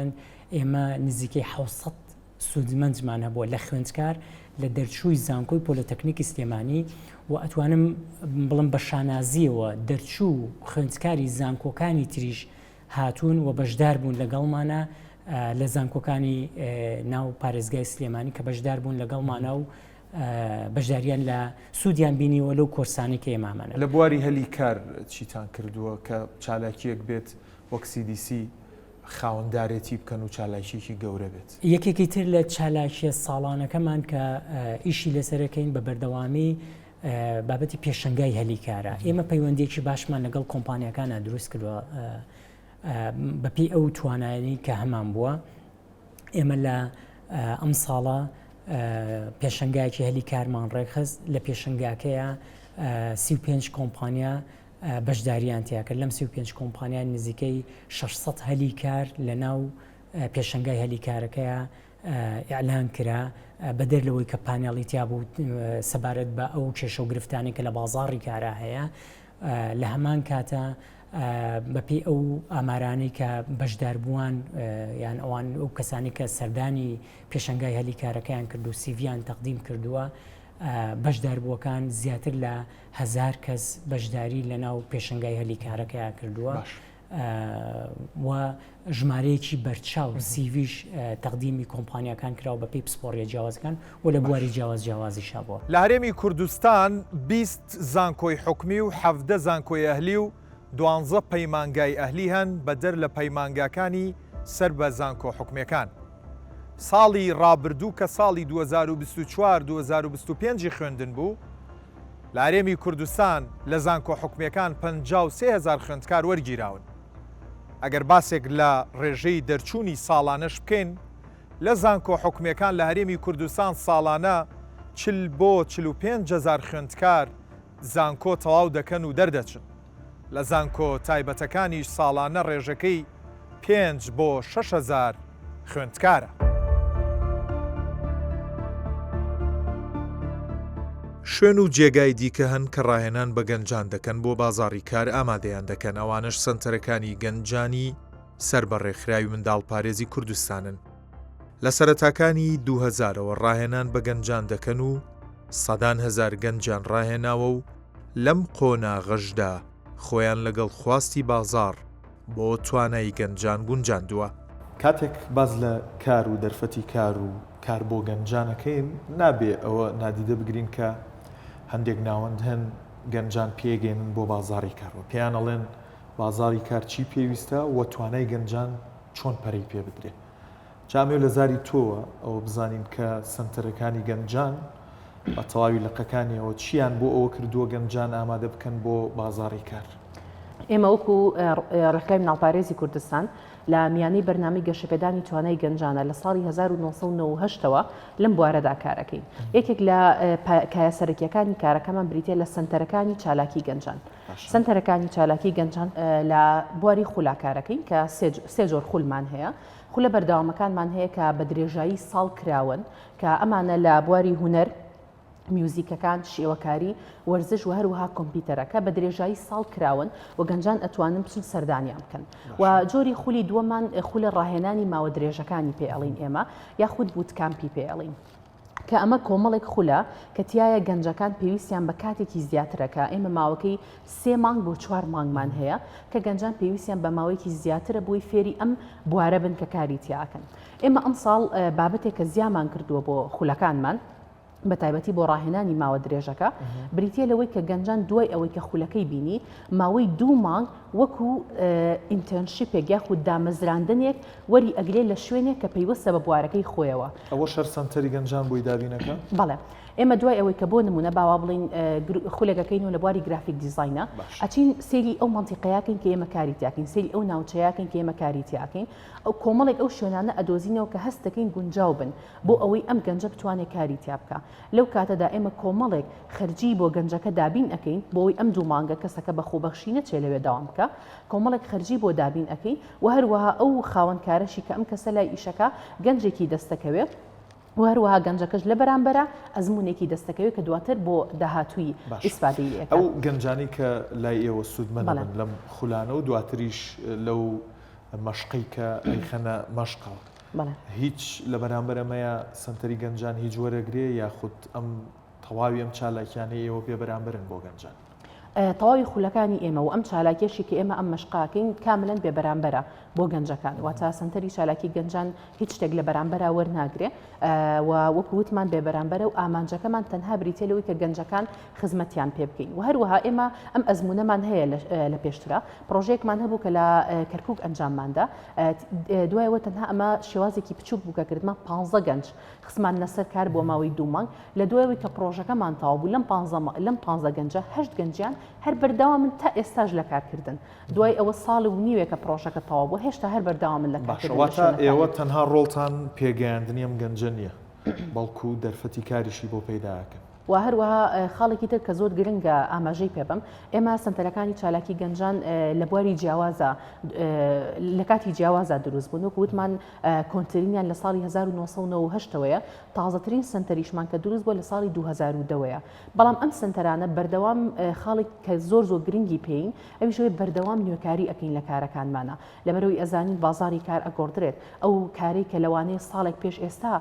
ئێمە نزیکەی 600. سوودمەندمان هەبووە لە خوێندکار لە دەرچووی زانکۆی پۆلۆتەکنیکی سلێمانی و ئەتوانم بڵم بە شانازیەوە دەرچوو خوێندکاری زانکۆکانی تریش هاتوون و بەشدار بوون لەگەڵمانە لە زانکۆکانی ناو پارێزگای سلێمانی کە بەشدار بوون لەگەڵمانە و بەشداریان لە سوودیان بینیوە لەو کۆرسانەی کە ئێمە هەمانە. لە بواری هەلی کار چیتان کردووە کە چالاکییەک بێت وەک CDC خاوەندارێتی بکەن و چالاکییەکی گەورە بێت؟ یەکێکی تر لە چالاکییە ساڵانەکەمان کە ئیشی لەسەرەکەین بە بەردەوامی بابەتی پێشەنگای هەلی کارە. ئێمە پەیوەندییەکی باشمان لەگەڵ کۆمپانیاکانا دروست کردووە بەپێی ئەو توانایەی کە هەمان بووە. ئێمە لە ئەمساڵە پێشەنگایەکی هەلی کارمان ڕێکخست لە پێشەنگاکەیە 35 کۆمپانیا بەشداریان تیا کرد لەم 35 کۆمپانیا نزیکەی 600 هەلی کار لە ناو پێشەنگای هەلی کارەکەیە ئیعلان کرا بەدەر لەوەی کە پانێڵی تیا بوو سەبارەت بە ئەو کێشە و گرفتانەی کە لە بازاڕی کارا هەیە لە هەمان کاتە بەپێی ئەو ئامارانەی کە بەشداربووان یان ئەوان ئەو کەسانی کە سەردانی پێشەنگای هەلی کارەکەیان کرد و سیڤیان تەقدیم کردووە بەشداربووەکان زیاتر لە هەزار کەس بەشداری لە ناو پێشەنگای هەلی کارەکەیان کردووە. و ژمارەیەکی بەرچاو سیڤیش تەقدیمی کۆمپانیاکان کراوە بەپێی پسپۆڕیە جیاوازەکان و لە بواری جیاواز جیاوازیشا بووە. لە هەرێمی کوردستان 20 زانکۆی حکومی و 17 زانکۆی ئەهلی و دوانزە پەیمانگای ئەهلی هەن بەدەر لە پەیمانگاکانی سەر بە زانکۆ حکومیەکان. ساڵی ڕابردوو کە ساڵی 2024 2025 ی خوێندن بوو، لە هەرێمی کوردستان لە زانکۆ حکومییەکان 53 هەزار خوێندکار وەرگیراون. ئەگەر باسێک لە ڕێژەی دەرچوونی ساڵانەش بکەین، لە زانکۆ حکومییەکان لە هەرێمی کوردستان ساڵانە 40 بۆ 45 هەزار خوێندکار زانکۆ تەواو دەکەن و دەردەچن. لە زانکۆ تایبەتەکانیش ساڵانە ڕێژەکەی پێنج بۆ 6000 خوێندکارە. شوێن و جێگای دیکە هەن کە ڕاهێنان بە گەنجان دەکەن بۆ بازاڕی کار ئامادەیان دەکەن، ئەوانەش سەنتەرەکانی گەنجانی سەر بە ڕێکخراوی منداڵپارێزی کوردستانن. لە سەرەتاکانی دووهەزارەوە ڕاهێنان بە گەنجان دەکەن و سەدان هەزار گەنجیان ڕاهێناوە و لەم قۆناغەشدا خۆیان لەگەڵ خواستی بازاڕ بۆ توانای گەنجان گونجاندووە. کاتێک باس لە کار و دەرفەتی کار و کار بۆ گەنجان ئەکەین، نابێ ئەوە نادیدە بگرین کە هەندێک ناوەند هەن گەنجان پێگەیەنن بۆ بازاڕی کار و پێیان ئەڵێن بازاڕی کار چی پێویستە و توانای گەنجان چۆن پەرەی پێ بدرێ. جا ئەمەوێ لە زاری تۆوە ئەوە بزانین کە سەنتەرەکانی گەنجان بە تەواوی لقەکانیەوە چیان بۆ ئەوە کردووە گەنجان ئامادە بکەن بۆ بازاڕی کار؟ ئێمە وەکو ڕێکخراوی مناڵپارێزی کوردستان لە میانەی بەرنامەی گەشەپێدانی توانای گەنجانە لە ساڵی 1998ەوە لەم بوارەدا کارەکەین. یەکێک لە کایە سەرەکیەکانی کارەکەمان بریتە لە سەنتەرەکانی چالاکی گەنجان. سەنتەرەکانی چالاکی گەنجان لە بواری خولا کارەکەین کە سێ جۆر خولمان هەیە. خولە بەردەوامەکانمان هەیە کە بە درێژایی ساڵ کراون کە ئەمانە لە بواری هونەر، میوزیکەکان، شێوەکاری، وەرزش و هەروەها کۆمپیوتەرە کە بە درێژایی ساڵ کراون و گەنجان ئەتوانن بچن سەردانیان بکەن. و جۆری خولی دووەمان خولە ڕاهێنانی ماوە درێژەکانی پێ ئەڵین ئێمە یاخود bootcamp ی پێ ئەڵین. کە ئەمە کۆمەڵێک خولە کە تیایە گەنجەکان پێویستیان بە کاتێکی زیاترە کە ئێمە ماوەکەی سێ مانگ بۆ چوار مانگمان هەیە کە گەنجان پێویستیان بە ماوەیەکی زیاترە بۆی فێری ئەم بوارە بن کە کاری تیاکەن. ئێمە ئەمساڵ بابەتێک کە زیامان کردووە بۆ خولەکانمان بە تایبەتی بۆ ڕاهێنانی ماوە درێژەکە بریتە لەوەی کە گەنجان دوای ئەوەی کە خولەکەی بینی ماوەی دوو مانگ وەکو internship ێک یاخود دامەزراندنێک وەری ئەگرێ لە شوێنێک کە پەیوەستە بە بوارەکەی خۆیەوە. ئەوەش هەر سەنتەری گەنجان بۆی دابینەکا؟ بەڵێ. ئێمە دوای ئەوەی کە بۆ نموونە با وا بڵێین خولێک ئەکەین و لە بواری graphic design ە، ئەچین سەیری ئەو مەنتیقەیە کەین کە ئێمە کاری تیا کەین، سەیری ئەو ناوچەیە کەین کە ئێمە کاری تیا کەین، ئەو کۆمەڵێک ئەو شوێنانە ئەدۆزینەوە کە هەست دەکەین گونجاو بن بۆ ئەوەی ئەم گەنجە بتوانێ کاری تیا بکا. لەو کاتەدا ئێمە کۆمەڵێک خەرجی بۆ گەنجەکە دابین ئەکەین بۆ ئەوەی ئەم دوو مانگە کەسەکە بە خۆبەخشی نەچێ لەوێ دەوام بکا، کۆمەڵێک خەرجی بۆ دابین ئەکەین و هەروەها ئەو خاوەن کارەشی کە ئەم کەسە لای ئیشەکا گەنجێکی دەستەکەوێ و هەروەها گەنجەکەش لە بەرامبەرا ئەزموونێکی دەستەکەوێ کە دواتر بۆ داهاتووی باشە ئیسفادەی لێ ئەکات. ئەو گەنجانەی کە لای ئێوە سوودمەند بەڵێ. ئەبن لەم خولانە و دواتریش لەو مەشقەی کە ئەیخەنە مەشقەوە. بەڵێ. هیچ لە بەرامبەر ئەمەیا سەنتەری گەنجان هیچ وەرەگرێ یاخود ئەم تەواوی ئەم چالاکیانەی ئێوە بێ بەرامبەرن بۆ گەنجان؟ تەواوی خولەکانی ئێمە و ئەم چالاکیەشی کە ئێمە ئەم مەشقە ئەکەین کاملەن بێ بەرامبەرە بۆ گەنجەکان واتە سەنتەری چالاکی گەنجان هیچ شتێک لە بەرامبەرا وەرناگرێ و وەکو وتمان بێ بەرامبەرە و ئامانجەکەمان تەنها بریتیە لەوەی کە گەنجەکان خزمەتیان پێ بکەین و هەروەها ئێمە ئەم ئەزموونەمان هەیە لە پێشترا پرۆژەیەکمان هەبوو کە لە کەرکک ئەنجامماندا دوایەوە تەنها ئەمە شێوازێکی بچووک بوو کە کردمان 15 گەنج خستماننە سەر کار بۆ ماوەی دوو مانگ، لە دوای ئەوەی کە پڕۆژەکەمان تەواو بوو لەم پانزە لەم پانزە گەنجە هەشت گەنجیان هەر بەردەوامن تا ئێستاش لە کارکردن، دوای ئەوە ساڵ و نیوێکە پڕۆژەکە تەواو بووە هێشتا هەر بەردەوامن لە باشە کارکردن لە واتە شوێنەکانیان. ئێوە تەنها ڕۆڵتان پێگەیاندنی ئەم گەنجە نییە، بەڵکو دەرفەتی کاریشی بۆ پەیدا ئەکەن. وە هەروەها خاڵێکی تر کە زۆر گرنگە ئاماژەی پێ بەم، ئێمە سەنتەرەکانی چالاکی گەنجان لە بواری جیاوازا لە کاتی جیاوازا دروست بوون، وەکو وتمان کۆنترینیان لە ساڵی 1998 ەوەیە، تازەترین سەنتەریشمان کە دروست بووە لە ساڵی 2010 وەیە. بەڵام ئەم سەنتەرانە بەردەوام خاڵێک کە زۆر زۆر گرنگی پێین ئەویش ئەوەیە بەردەوام نوێکاری ئەکەین لە کارەکانمانا. لەبەرئەوەی ئەزانین بازاڕی کار ئەگۆڕدرێت، ئەو کارەی کە لەوانەیە ساڵێک پێش ئێستا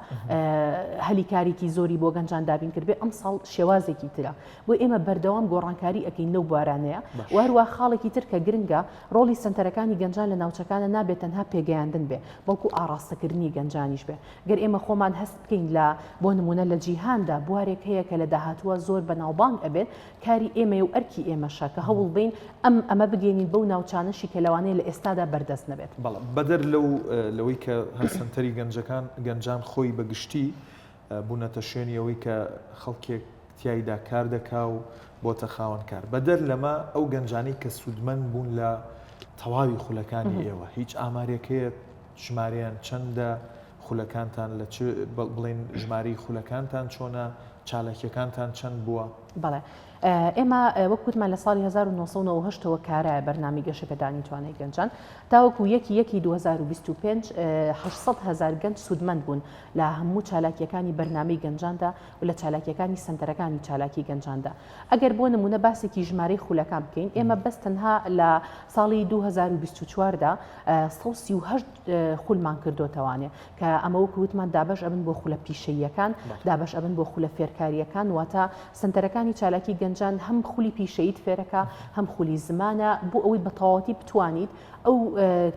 هەلی کارێکی زۆری بۆ گەنجان دابین کردبێ ئەمساڵ شێوازێکی ترە. بۆیە ئێمە بەردەوام گۆڕانکاری ئەکەین لەو بوارانەیە. و هەروەها خاڵێکی تر کە گرنگە ڕۆڵی سەنتەرەکانی گەنجان لە ناوچەکانە نابێت تەنها پێگەیاندن بێ، بەڵکو ئاڕاستەکردنی گەنجانیش بێ. گەر ئێمە خۆمان هەست بکەین لە بۆ نموونە لە جیهاندا بوارێک هەیە کە لە داهاتووە زۆر بەناوبانگ ئەبێت، کاری ئێمەیە و ئەرکی ئێمەشە کە هەوڵ بەین ئەم ئەمە بگەینین بەو ناوچانەشی کە لەوانەیە لە ئێستادا بەردەست نەبێت. بەڵێ، بەدەر لەو لەوەی کە هەر سەنتەری گەنجەکان گەنجان خۆی بە گشتی بوونەتە شوێنی ئەوەی کە خەڵکێک تیایدا کار دەکا و بۆتە خاوەن کار. بەدەر لەمە ئەو گەنجانەی کە سوودمەند بوون لە تەواوی خولەکانی ئێوە، هیچ ئامارێک هەیە ژمارەیان چەندە، خولەکانتان لە چ بڵێین ژمارەی خولەکانتان چۆنە، چالاکیەکانتان چەند بووە؟ بەڵێ. ئێمە وەک وتمان لە ساڵی 1998 ەوە کارایە بەرنامەی گەشەپێدانی توانای گەنجان تاوەکو یەکی یەکی 2025 800 هەزار گەنج سوودمەند بوون لە هەموو چالاکییەکانی بەرنامەی گەنجاندا و لە چالاکییەکانی سەنتەرەکانی چالاکی گەنجاندا. ئەگەر بۆ نموونە باسێکی ژمارەی خولەکان بکەین، ئێمە بەس تەنها لە ساڵی 2024 دا 138 خولمان کردۆتەوانێ کە ئەمە وەکو وتمان دابەش ئەبن بۆ خولە پیشەییەکان، دابەش ئەبن بۆ خولە فێرکارییەکان، واتە سەنتەرەکانی چالاکی گەنجان هەم خولی پیشەییت فێرەکا، هەم خولی زمانە، بۆ ئەوەی بە تەواوەتی بتوانیت ئەو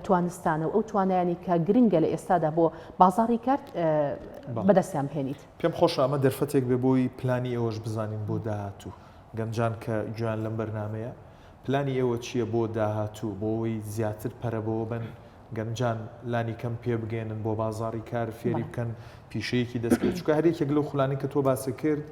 توانستانە و ئەو توانایانەی کە گرنگە لە ئێستادا بۆ بازاڕی کار بەدەستیان بهێنیت. پێم خۆشە ئەمە دەرفەتێک بێ بۆی پلانی ئێوەش بزانین بۆ داهاتوو. گەنجان کە گوێیان لەم بەرنامەیە، پلانی ئێوە چییە بۆ داهاتوو بۆ ئەوەی زیاتر پەرە بەوە بەن گەنجان لانی کەم پێ بگەیەنن بۆ بازاڕی کار، فێری بکەن پیشەیەکی دەست بکەوێت، چونکە هەر یەکێک لەو خولانەی کە تۆ باست کرد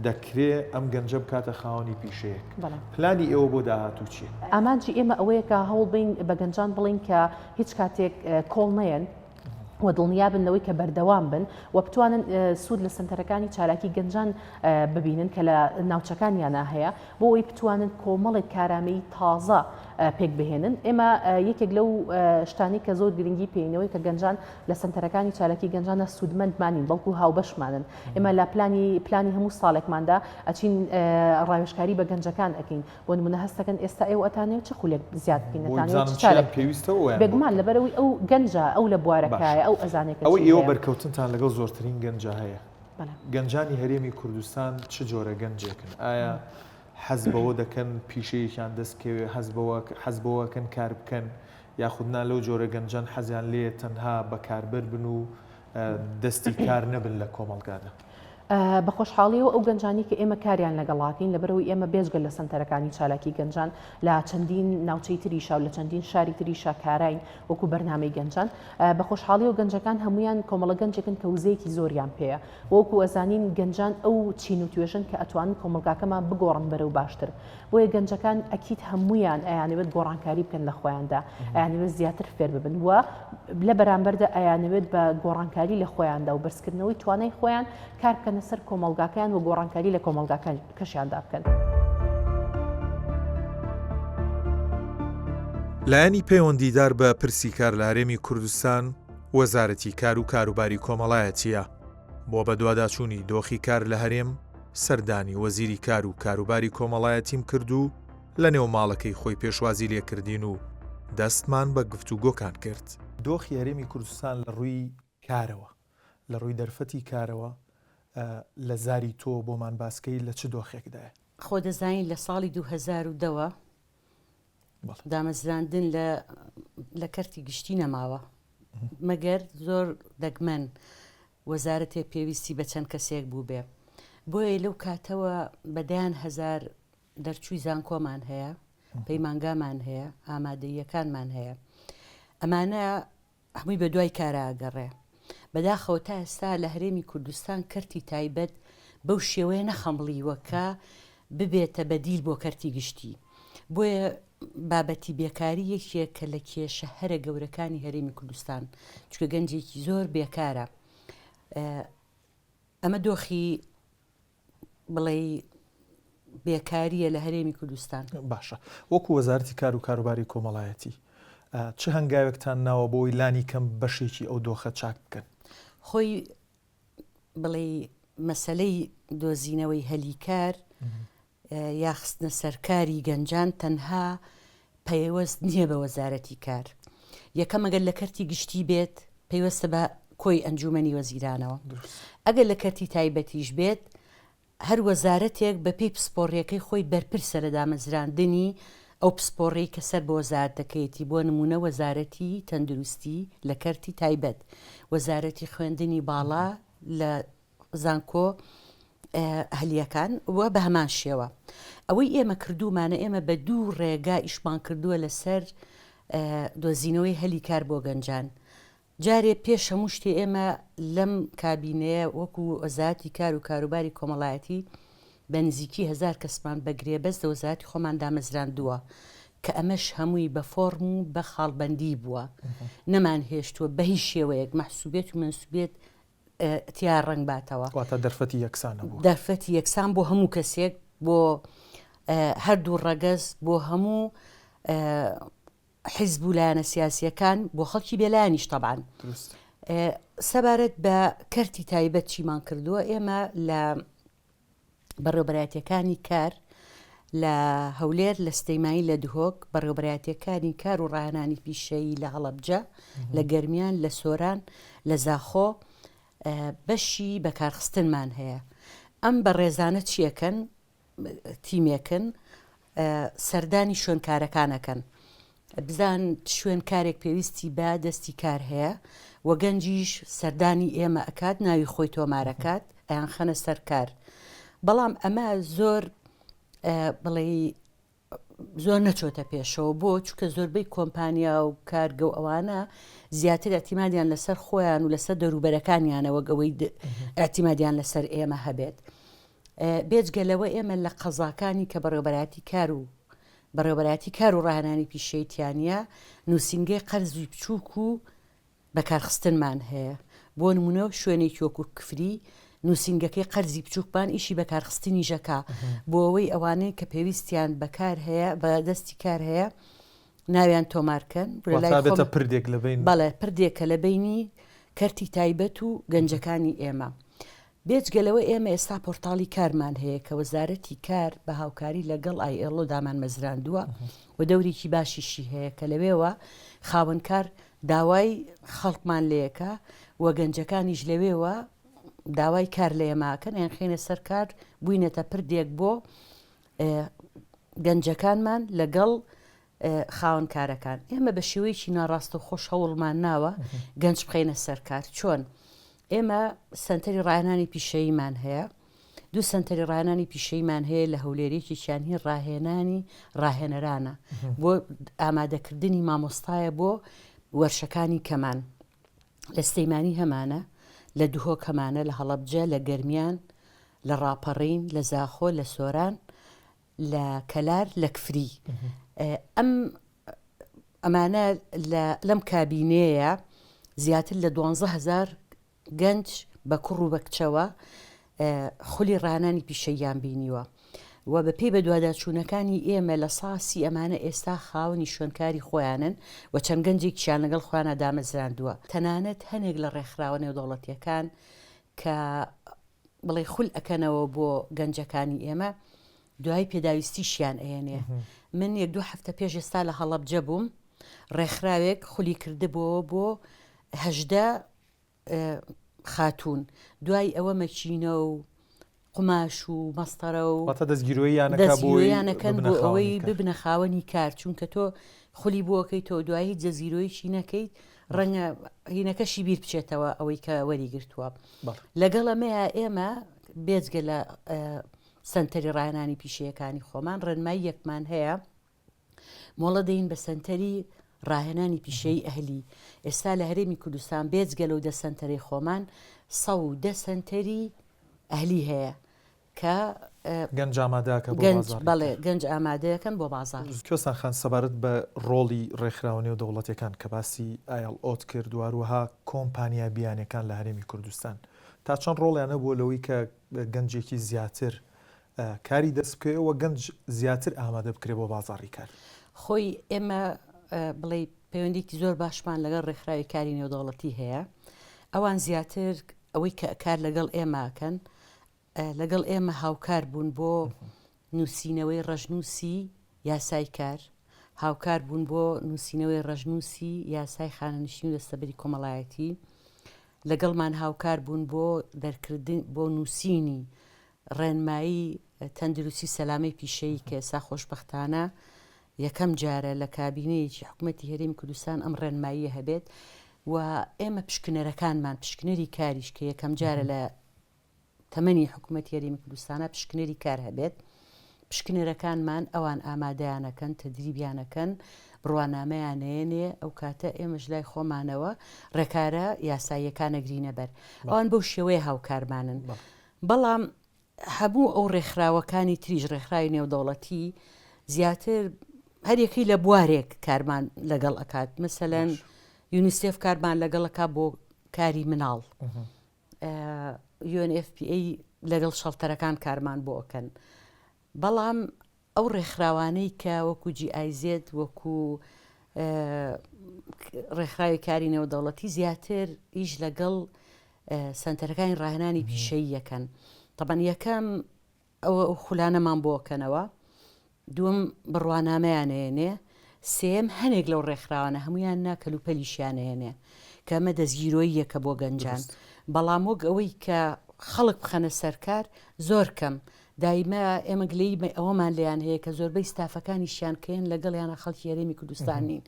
دەکرێ ئەم گەنجە بکاتە خاوەنی پیشەیەک. پلانی ئێوە بۆ داهاتوو چییە؟ ئامانجی ئێمە ئەوەیە کە هەوڵ بەین بە گەنجان بڵێین کە هیچ کاتێک کۆڵ نەیەن و دڵنیابن لەوەی کە بەردەوام بن و بتوانن سوود لە سەنتەرەکانی چالاکی گەنجان ببینن کە لە ناوچەکانیانە هەیە بۆ ئەوەی بتوانن کۆمەڵێک کارامەیی تازە پێک بهێنن. ئێمە یەکێک لەو شتانەی کە زۆر گرنگی پێینەوەی کە گەنجان لە سەنتەرەکانی چالاکی گەنجانە سوودمەندمانین بەڵکو هاوبەشمانن. ئێمە لە پلانی پلانی هەموو ساڵێکماندا ئەچین ڕاوێژکاری بە گەنجەکان ئەکەین بۆ نمونە هەستەکەن ئێستا ئێوە ئەتانەوێت چ خولێک زیاد بکەین ئەتانەوێت چ چالێک پێویستە ویان بێگومان لەبەرئەوەی ئەو گەنجە ئەو لە بوارەکایە ئەو ئەزانێت کە ئەوەی ئێوە بەرکەوتنتان لەگەڵ زۆرترین گەنجە هەیە گەنجانی هەرێمی کوردستان چ جۆرە گەنجێکن ئایا حەز بەوە دەکەن پیشەیەکیان دەست بکەوێ حەز بەوە حەز بەوە ئەکەن کار بکەن یاخود نا لەو جۆرە گەنجەن حەزیان لێیە تەنها بەکاربەر بن و دەستی کار نەبن لە کۆمەڵگادا؟ بە خۆشحاڵیەوە ئەو گەنجانەی کە ئێمە کاریان لەگەڵاکەین لەبەرئەوەی ئێمە بێجگە لە سەنتەرەکانی چالاکی گەنجان لە چەندین ناوچەی تریشا و لە چەندین شاری تریشا کاراین وەکو بەرنامەی گەنجان بە خۆشحاڵیەوە گەنجەکان هەمویان کۆمەڵە گەنجێکن کە وزەیەکی زۆریان پێیە وەکو ئەزانین گەنجان ئەو چین و توێژەن کە ئەتوانن کۆمەڵگاکەمان بگۆڕن بەرەو باشتر بۆیە گەنجەکان ئەکید هەموویان ئەیانەوێت گۆڕانکاری بکەن لە خۆیاندا، ئەیانەوێت زیاتر فێر ببن و لە بەرامبەردا ئەیانەوێت بە گۆڕانکاری لە خۆیاندا و بەرزکردنەوەی توانای خۆیان کار بکەنە سەر کۆمەڵگاکەیان و گۆڕانکاری لە کۆمەڵگاکەشیاندا بکەن. لایەنی پەیوەندیدار بە پرسی کار لە هەرێمی کوردستان، وەزارەتی کار و کاروباری کۆمەڵایەتییە. بۆ بەدواداچوونی دۆخی کار لە هەرێم، سەردانی وەزیری کار و کاروباری کۆمەڵایەتیم کرد و لەنێو ماڵەکەی خۆی پێشوازی لێکردین و دەستمان بە گفتوگۆکان کرد. دۆخی هەرێمی کوردستان لە ڕووی کارەوە لە ڕووی دەرفەتی کارەوە لە زاری تۆ بۆمان باسکەی لە چ دۆخێکدایە؟ خۆ دەزانین لە ساڵی 2010 وە دامەزراندن لە لە کەرتی گشتی نەماوە مەگەر زۆر دەگمەن وەزارەتێک پێویستی بە چەند کەسێک بووبێ بۆیە لەو کاتەوە بە دەیان هەزار دەرچووی زانکۆمان هەیە پەیمانگامان هەیە ئامادەییەکانمان هەیە ئەمانە هەمووی بە دوای کارا ئەگەڕێ. بەداخەوە تا ئێستا لە هەرێمی کوردستان کەرتی تایبەت بەو شێوەیە نەخەمڵیوە کە ببێتە بەدیل بۆ کەرتی گشتی. بۆیە بابەتی بێکاری یەکێکە لە کێشە هەرە گەورەکانی هەرێمی کوردستان، چونکە گەنجێکی زۆر بێکارە. ئەمە دۆخی بڵێی بێکارییە لە هەرێمی کوردستان. باشە وەکو وەزارەتی کار و کاروباری کۆمەڵایەتی چ هەنگاوێکتان ناوە بۆ ئەوەی لانی کەم بەشێکی ئەو دۆخە چاک بکەن؟ خۆی بڵێی مەسەلەی دۆزینەوەی هەلی کار یا خستنە سەر کاری گەنجان تەنها پەیوەست نییە بە وەزارەتی کار. یەکەم ئەگەر لە کەرتی گشتی بێت پەیوەستە بە کۆی ئەنجوومەنی وەزیرانەوە. ئەگەر لە کەرتی تایبەتیش بێت هەر وەزارەتێک بەپێی پسپۆڕییەکەی خۆی بەرپرسە لە دامەزراندنی ئەو پسپۆڕیەی کە سەر بە وەزارەتەکەیەتی بۆ نموونە وەزارەتی تەندروستی لە کەرتی تایبەت، وەزارەتی خوێندنی باڵا لە زانکۆ ئەهلیەکان و بە هەمان شێوە. ئەوەی ئێمە کردوومانە ئێمە بە دوو ڕێگا ئیشمان کردووە لەسەر دۆزینەوەی هەلی کار بۆ گەنجان. جارێ پێش هەموو شتێ ئێمە لەم کابینەیە وەکو وەزارەتی کار و کاروباری کۆمەڵایەتی بە نزیکی هەزار کەسمان بە گرێبەست لە وەزارەتی خۆمان دامەزراندووە کە ئەمەش هەمووی بە فۆڕم و بە خاڵبەندی بووە نەمانهێشتووە بە هیچ شێوەیەک مەحسوبێت و مەنسوبێت تیا ڕەنگ باتەوە. واتە دەرفەتی یەکسان هەبووە. دەرفەتی یەکسان بۆ هەموو کەسێک، بۆ هەردوو ڕەگەز، بۆ هەموو حیزب و لایەنە سیاسییەکان، بۆ خەڵکی بێلایەنیش تەبعەن. سەبارەت بە کەرتی تایبەت چیمان کردووە، ئێمە لە بەڕێوەبەرایەتییەکانی کار لە هەولێر، لە سلێمانی، لە دهۆک، بەڕێوەبەرایەتییەکانی کار و ڕاهێنانی پیشەیی لە هەڵەبجە، لە گەرمیان، لە سۆران، لە زاخۆ بەشی بەکارخستنمان هەیە. ئەم بەڕێزانە چییەکەن؟ تیمێکن سەردانی شوێنکارەکان ئەکەن بزان چ شوێنکارێک پێویستی بە دەستی کار هەیە و گەنجیش سەردانی ئێمە ئەکات ناوی خۆی تۆمارەکات ئەیانخەنە سەر کار بەڵام ئەمە زۆر بڵێ زۆر نەچۆتە پێشەوە بۆ چونکە زۆربەی کۆمپانیا و کارگە و ئەوانە زیاتر ئەتیمادیان لەسەر خۆیان و لەسەر دەروبەرەکانیانە وەک ئەوەی ئەتیمادیان لەسەر ئێمە هەبێت بێجگە لەوە ئێمە لە قەزاکانی کە بەڕێوەبەرایەتی کار و بەڕێوەبەرایەتی کار و ڕاهێنانی پیشەیی تیا نییە، نووسینگەی قەرزی بچووک و بەکارخستنمان هەیە. بۆ نموونە شوێنێکی وەکوو کفری نووسینگەکەی قەرزی بچووکمان ئیشی بەکارخستنیش ئەکا بۆ ئەوەی ئەوانەی کە پێویستیان بە کار هەیە، بە دەستی کار هەیە ناویان تۆمار کەن. واتە ئەبێتە پردێک لە بەین. بەڵێ پردێکە لە بەینی کەرتی تایبەت و گەنجەکانی ئێمە. بێجگە لەوە ئێمە ئێستا پۆرتاڵی کارمان هەیە کە وەزارەتی کار بە هاوکاری لەگەڵ ILO دامانمەزراندووە و دەورێکی باشیشی هەیە کە لەوێوە خاوەنکار داوای خەڵکمان لێکە و گەنجەکانیش لەوێوە داوای کار لە ئێماکەن ئەیانخەینە سەر کار بووینەتە پردێک بۆ گەنجەکانمان لەگەڵ خاوەن کارەکان ئێمە بە شێوەیەکی ناڕاستەوخۆش هەوڵمان ناوە گەنج بخەینە سەر کار چۆن؟ ئێمە سەنتەری ڕاهێنانی پیشەییمان هەیە دوو سەنتەری ڕاهێنانی پیشەییمان هەیە لە هەولێر یەکێکیان هی ڕاهێنانی ڕاهێنەرانە بۆ ئامادەکردنی مامۆستایە بۆ وەرشەکانی کەمان لە سلەیمانی هەمانە لە دهۆک هەمانە لە هەڵەبجە لە گەرمیان لە ڕاپەڕین لە زاخۆ لە سۆران لە کەلار لە کفری ئەم ئەمانە لەم کابینەیە زیاتر لە دوانزە هەزار گەنج بە کوڕ و بە کچەوە خولی ڕانانی پیشەییان بینیوە و بە پێی بەدواداچوونەکانی ئێمە لە ساسی ئەمانە ئێستا خاوەنی شوێنکاری خۆیانن و چەند گەنجێکیان لەگەڵ خۆیانە دامەزراندووە تەنانەت هەنێک لە ڕێکخراوە نێودەوڵەتیەکان کە بڵێ خول ئەکەنەوە بۆ گەنجەکانی ئێمە دوای پێداویستیشیان ئەیەنێ من یەک دوو هەفتە پێش ئێستا لە هەڵەبجە بووم ڕێکخراوێک خولی کردبووەوە بۆ هەژدە. خاتوون دوای ئەوە مەکینە و قوماش و مەستەرە و واتە دەستگیرۆییانەکە بۆ ئەوەی دەستگیرۆییانەکەن ببنە بۆ خاوەنی ئەوەی کار. ببنە خاوەنی کار چونکە تۆ خولی بۆکەی تۆ دوایی هیچ دەستگیرۆیی نەکەیت ڕەنگە هینەکەشی بیر بچێتەوە ئەوەی کە وەری گرتووە بەڵێ. لەگەڵ ئەمەیە ئێمە بێجگە لە سەنتەری ڕاهێنانی پیشەیەکانی خۆمان ڕێنماییەکمان هەیە مۆڵە دەین بە سەنتەری ڕاهێنانی پیشەیی ئەهلی، ئێستا لە هەرێمی کوردستان بێجگە لەو دە سەنتەرەی خۆمان 110 سەنتەری ئەهلی هەیە کە گەنج ئامادەکە بۆ گەنج بازاڕی بەڵێ کار. گەنج ئامادەیەکەن بۆ بازاڕ. کوێستان خان سەبارەت بە ڕۆڵی ڕێکخراوە نێودەوڵەتیەکان کە باسی ILO ت کرد و هەروەها کۆمپانیا بیانیەکان لە هەرێمی کوردستان تا چەند ڕۆڵیان هەبووە لەوەی کە گەنجێکی زیاتر کاری دەست بکەوێ و گەنج زیاتر ئامادە بکرێ بۆ بازاڕی کار. خۆی ئێمە بڵێی پەیوەندیکی زۆر باشمان لەگەڵ ڕێکخراوی کاری نێودەوڵەتی هەیە ئەوان زیاتر ئەوەی کە کار لەگەڵ ئێماکەن لەگەڵ ئێمە هاوکار بوون بۆ نووسینەوەی ڕەشنووسی یاسای کار هاوکار بوون بۆ نووسینەوەی ڕەشنووسی یاسای خانەنشینی و دەستەبەری کۆمەڵایەتی لەگەڵمان هاوکار بوون بۆ دەرکردن بۆ نووسینی ڕێنمایی تەندروستی سەلامەی پیشەیی کە ئێستا خۆشبەختانە یەکەم جارە لە کابینەیەکی حکومەتی هەرێمی کوردستان ئەم ڕێنماییە هەبێت و ئێمە پشکنەرەکانمان پشکنەری کاریش کە یەکەم جارە لە تەمەنی حکومەتی هەرێمی کوردستانە پشکنەری کار هەبێت پشکنەرەکانمان ئەوان ئامادەیانەکەن تەدریبیانەکەن بڕوانامەیان نەیەنێ ئەو کاتە ئێمەش لای خۆمانەوە ڕێکارە یاساییەکان ئەگرینە بەر ئەوان بەو شێوەیە هاوکارمانن بەڵام هەموو ئەو ڕێکخراوەکانی تریش ڕێکخراوی نێودەوڵەتی زیاتر هەریەکەی لە بوارێک کارمان لەگەڵ ئەکات مەسەلەن یونیسێف کارمان لەگەڵ ئەکات بۆ کاری مناڵ UNFPA لەگەڵ شەڵتەرەکان کارمان بۆ ئەکەن بەڵام ئەو ڕێکخراوانەی کە وەکو GIZ وەکو ڕێکخراوی کاری نێودەوڵەتی زیاتر ئیش لەگەڵ سەنتەرەکانی ڕاهێنانی پیشەیی یەکەن تەبەن یەکەم ئەوە ئەو خولانەمان بۆ کەنەوە دووەم بڕوانامەیان ئەیەنێ سێیەم هەنێک لەو ڕێکخراوانە هەمویان نا کەلوپەلیشیان ئەیەنێ کە ئەمە دەستگیرۆییەکە بۆ گەنجان بەڵام وەک ئەوەی کە خەڵک بخەنە سەرکار زۆر کەم دایمە ئێمە گلەیی ئەوەمان لێیان هەیە کە زۆربەی ستافەکانیشیان کەیەن لەگەڵیانە خەڵکی هەرێمی کوردستان نین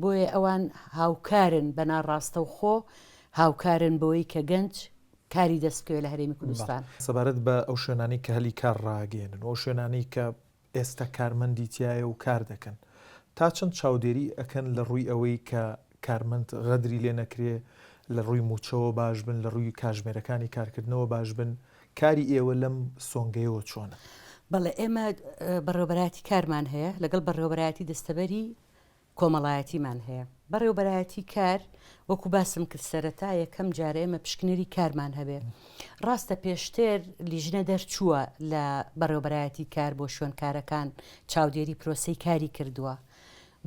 بۆیە ئەوان هاوکارن بە ناڕاستەوخۆ هاوکارن بەوەی کە گەنج کاری دەست بکەوێت لە هەرێمی کوردستان. سەبارەت بە ئەو شوێنانەی کە هەلی کار ڕائەگەیەنن و ئەو شوێنانەی کە ئێستا کارمەندی تیایە و کار دەکەن تا چەند چاودێری ئەکەن لە ڕووی ئەوەی کە کارمەند غەدری لێ نەکرێ لە ڕووی مووچەوە باش بن لە ڕووی کاژمێرەکانی کارکردنەوە باش بن کاری ئێوە لەم سۆنگەیەوە چۆنە؟ بەڵێ ئێمە بەڕێوەبەرایەتی کارمان هەیە لەگەڵ بەڕێوەبەرایەتی دەستەبەری کۆمەڵایەتیمان هەیە. بەڕێوەبەرایەتی کار وەکو باسم کرد سەرەتا یەکەم جارە ئێمە پشکنەری کارمان هەبێ. ڕاستە پێشتر لیژنە دەرچووە لە بەڕێوەبەرایەتی کار بۆ شوێنکارەکان چاودێری پرۆسەی کاری کردووە،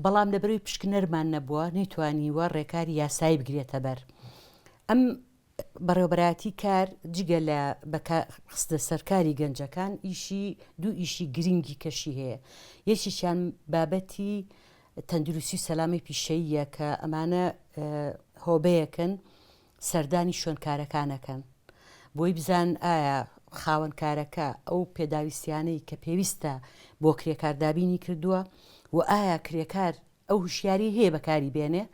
بەڵام لەبەرئەوەی پشکنەرمان نەبووە نەیتوانیوە ڕێکاری یاسایی بگرێتە بەر. ئەم بەڕێوەبەرایەتی کار جگە لە خستنە سەرکاری گەنجەکان ئیشی دوو ئیشی گرنگی کەشی هەیە یەکێکیان بابەتی تەندروستی و سەلامی پیشەییە کە ئەمانە هۆبەیەکن سەردانی شوێنکارەکانەکەن بۆی بزان ئایا خاوەنکارەکە ئەو پێداویستیانەی کە پێویستە بۆ کرێکار دابینی کردووە و ئایا کرێکار ئەو هوشیاریەی هەیە بەکاری بێنێ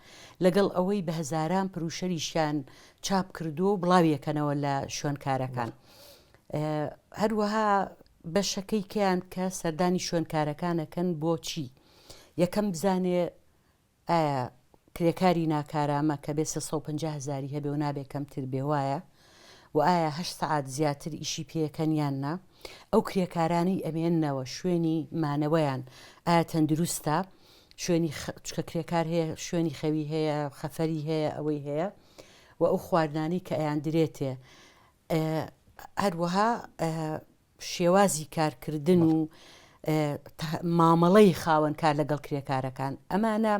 لەگەڵ ئەوەی بە هەزاران پروشەریشیان چاپ کردووە و بڵاویەکەنەوە لە شوێنکارەکان هەروەها بەشەکەی کەیان کە سەردانی شوێنکارەکانەکەن بۆچی یەکەم بزانێ ئایا کرێکاری ناکارامە کە بێ 350 هزاری هەبێ و نابێ کەمتر بێ وایە و ئایا هەشت سەعات زیاتر ئیشی پێکەن یان نا ئەو کرێکارانەی ئەمێننەوە شوێنی مانەوەیان ئایا تەندروستە شوێنی چکە کرێکار هەیە شوێنی خەوی هەیە خەفەری هەیە ئەوەی هەیە و ئەو خواردنانی کە ئەیان درێتێ هەروەها شێوازی کارکردن و مامەڵەی خاوەن کار لەگەڵ کرێکارەکان ئەمانە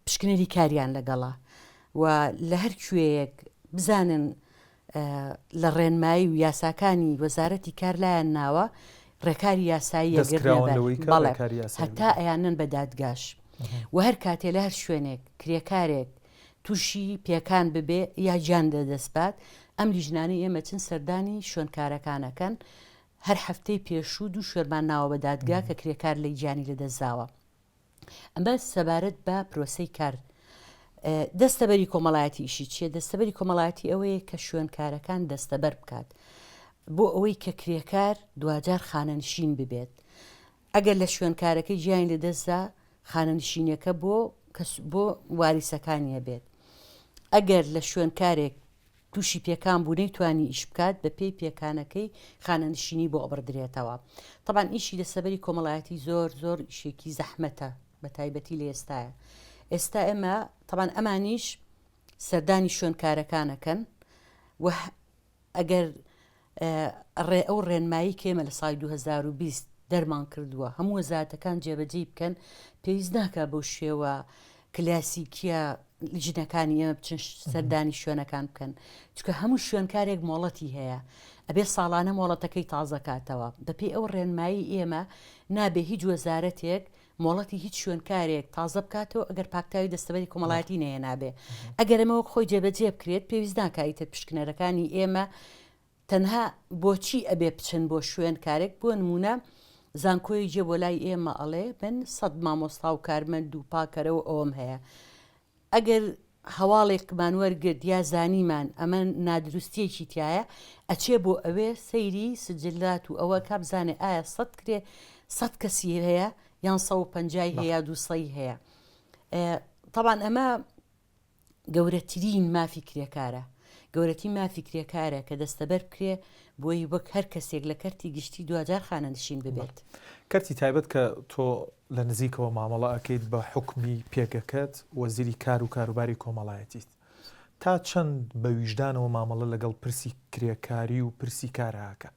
پشکنەری کاریان لەگەڵە و لە هەر کوێیەک بزانن لە ڕێنمایی و یاساکانی وەزارەتی کار لایەن ناوە ڕێکاری یاسایی بەڵێ هەتا ئەیانن بە دادگاش و هەر کاتێ لە هەر شوێنێک کرێکارێک. تووشی پێکان ببێ یا گیان لەدەست بات، ئەم لیژنانەی ئێمە چن سەردانی شوێنکارەکان ئەکەن، هەر هەفتەی پێشوو دوو شوێنمان ناوە بە دادگا کە کرێکار لێی گیانی لەدەست داوە. ئەمە سەبارەت بە پرۆسەی کار. دەستەبەری کۆمەڵایەتی ئیشی چییە؟ دەستەبەری کۆمەڵایەتی ئەوەیە کە شوێنکارەکان دەستەبەر بکات بۆ ئەوەی کە کرێکار دواجار خانەنشین ببێت. ئەگەر لە شوێنکارەکەی گیانی لەدەستدا خانەنشینیەکە بۆ کەس بۆ واریسەکانی ئەبێت. ئەگەر لە شوێنکارێک تووشی پێکان بوو نەیتوانی ئیش بکات بە پێی پێکانەکەی خانەنشینی بۆ ئەبڕدرێتەوە. تەبعەن ئیشی دەستەبەری کۆمەڵایەتی زۆر زۆر ئیشێکی زەحمەتە بە تایبەتی لە ئێستایا. ئێستا ئێمە تەبعەن ئەمانیش سەردانی شوێنکارەکان ئەکەن و ئەگەر ڕێ ئەو ڕێنمایی کە ئێمە لە ساڵی 2020 دەرمان کردووە هەموو وەزارەتەکان جێبەجێی بکەن پێویست ناکا بەو شێوە کلاسیکیە لیژنەکانی ئێمە بچن سەردانی شوێنەکان بکەن چونکە هەموو شوێنکارێک مۆڵەتی هەیە ئەبێ ساڵانە مۆڵەتەکەی تازە کاتەوە بەپێی ئەو ڕێنمایی ئێمە نابێ هیچ وەزارەتێک مۆڵەتی هیچ شوێنکارێک تازە بکاتەوە ئەگەر پاکتاوی دەستەبەری کۆمەڵایەتی نەهێنابێ. ئەگەر ئەمە وەک خۆی جێبەجێ بکرێت پێویست ناکا ئیتر پشکنەرەکانی ئێمە تەنها بۆچی ئەبێ بچن بۆ شوێن کارێک بۆ نمونە زانکۆی جێ بۆ لای ئێمە ئەڵێ من سەد مامۆستا و کارمەند و پاکەرەوە ئەوەم هەیە ئەگەر هەواڵێکمان وەرگرت یا زانیمان ئەمە نادروستیەکی تیایە ئەچێ بۆ ئەوێ سەیری سجلات و ئەوە کا بزانێ ئایا سەد کرێ سەد کەسی هەیە یان سە و پەنجای هەیە دووسەی هەیە تەبان ئەمە گەورەترین مافی کرێکارە گەورەتی مافی کرێکارە کە دەستەبەر بکرێ بۆی وەک هەر کەسێک لە کەرتی گشتی دواجار خانەنشین ببێت. کەرتی تایبەت کە تۆ لە نزیکەوە مامەڵە ئەکەیت بە حوکمی پێگەکەت وەزیری کار و کاروباری کۆمەڵایەتیت تا چەند بە ویژدانەوە مامەڵە لەگەڵ پرسی کرێکاری و پرسی کارا ئەکەن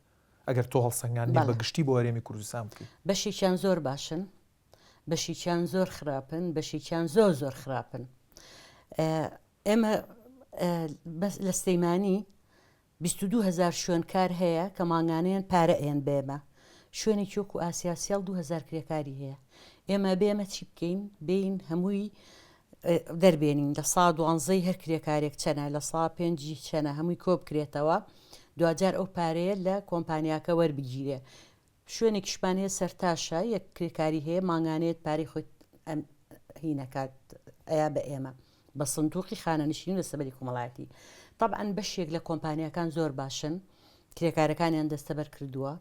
ئەگەر تۆ هەڵسەنگاندنی بە گشتی بۆ هەرێمی کوردستان بکەیت؟ بەشێکیان زۆر باشن بەشێکیان زۆر خراپن بەشێکیان زۆر زۆر خراپن ئێمە بەس لە سلەیمانی 22 هزار شوێنکار هەیە کە مانگانەیان پارە ئێن بێمە شوێنێکی وەکو ئاسیاسیال 2000 کرێکاری هەیە ئێمە بێمە چی بکەین بین هەمووی دەربێنین لە سا دوانزەی هەر کرێکارێک چەنە لە سا پێنجی چەنە هەمووی کۆ بکرێتەوە دواجار ئەو پارەیە لە کۆمپانیاکە وەربگیرێ شوێنێکیشمان هەیە سەرتاشە یەک کرێکاری هەیە مانگانەیەت پارەی خۆی هینەکات ئەیا بە ئێمە بە سندوقی خانەنشینی و دەستەبەری کۆمەڵایەتی طبعا بەشێک لە کۆمپانیاکان زۆر باشن کرێکارەکانیان دەستەبەر کردووە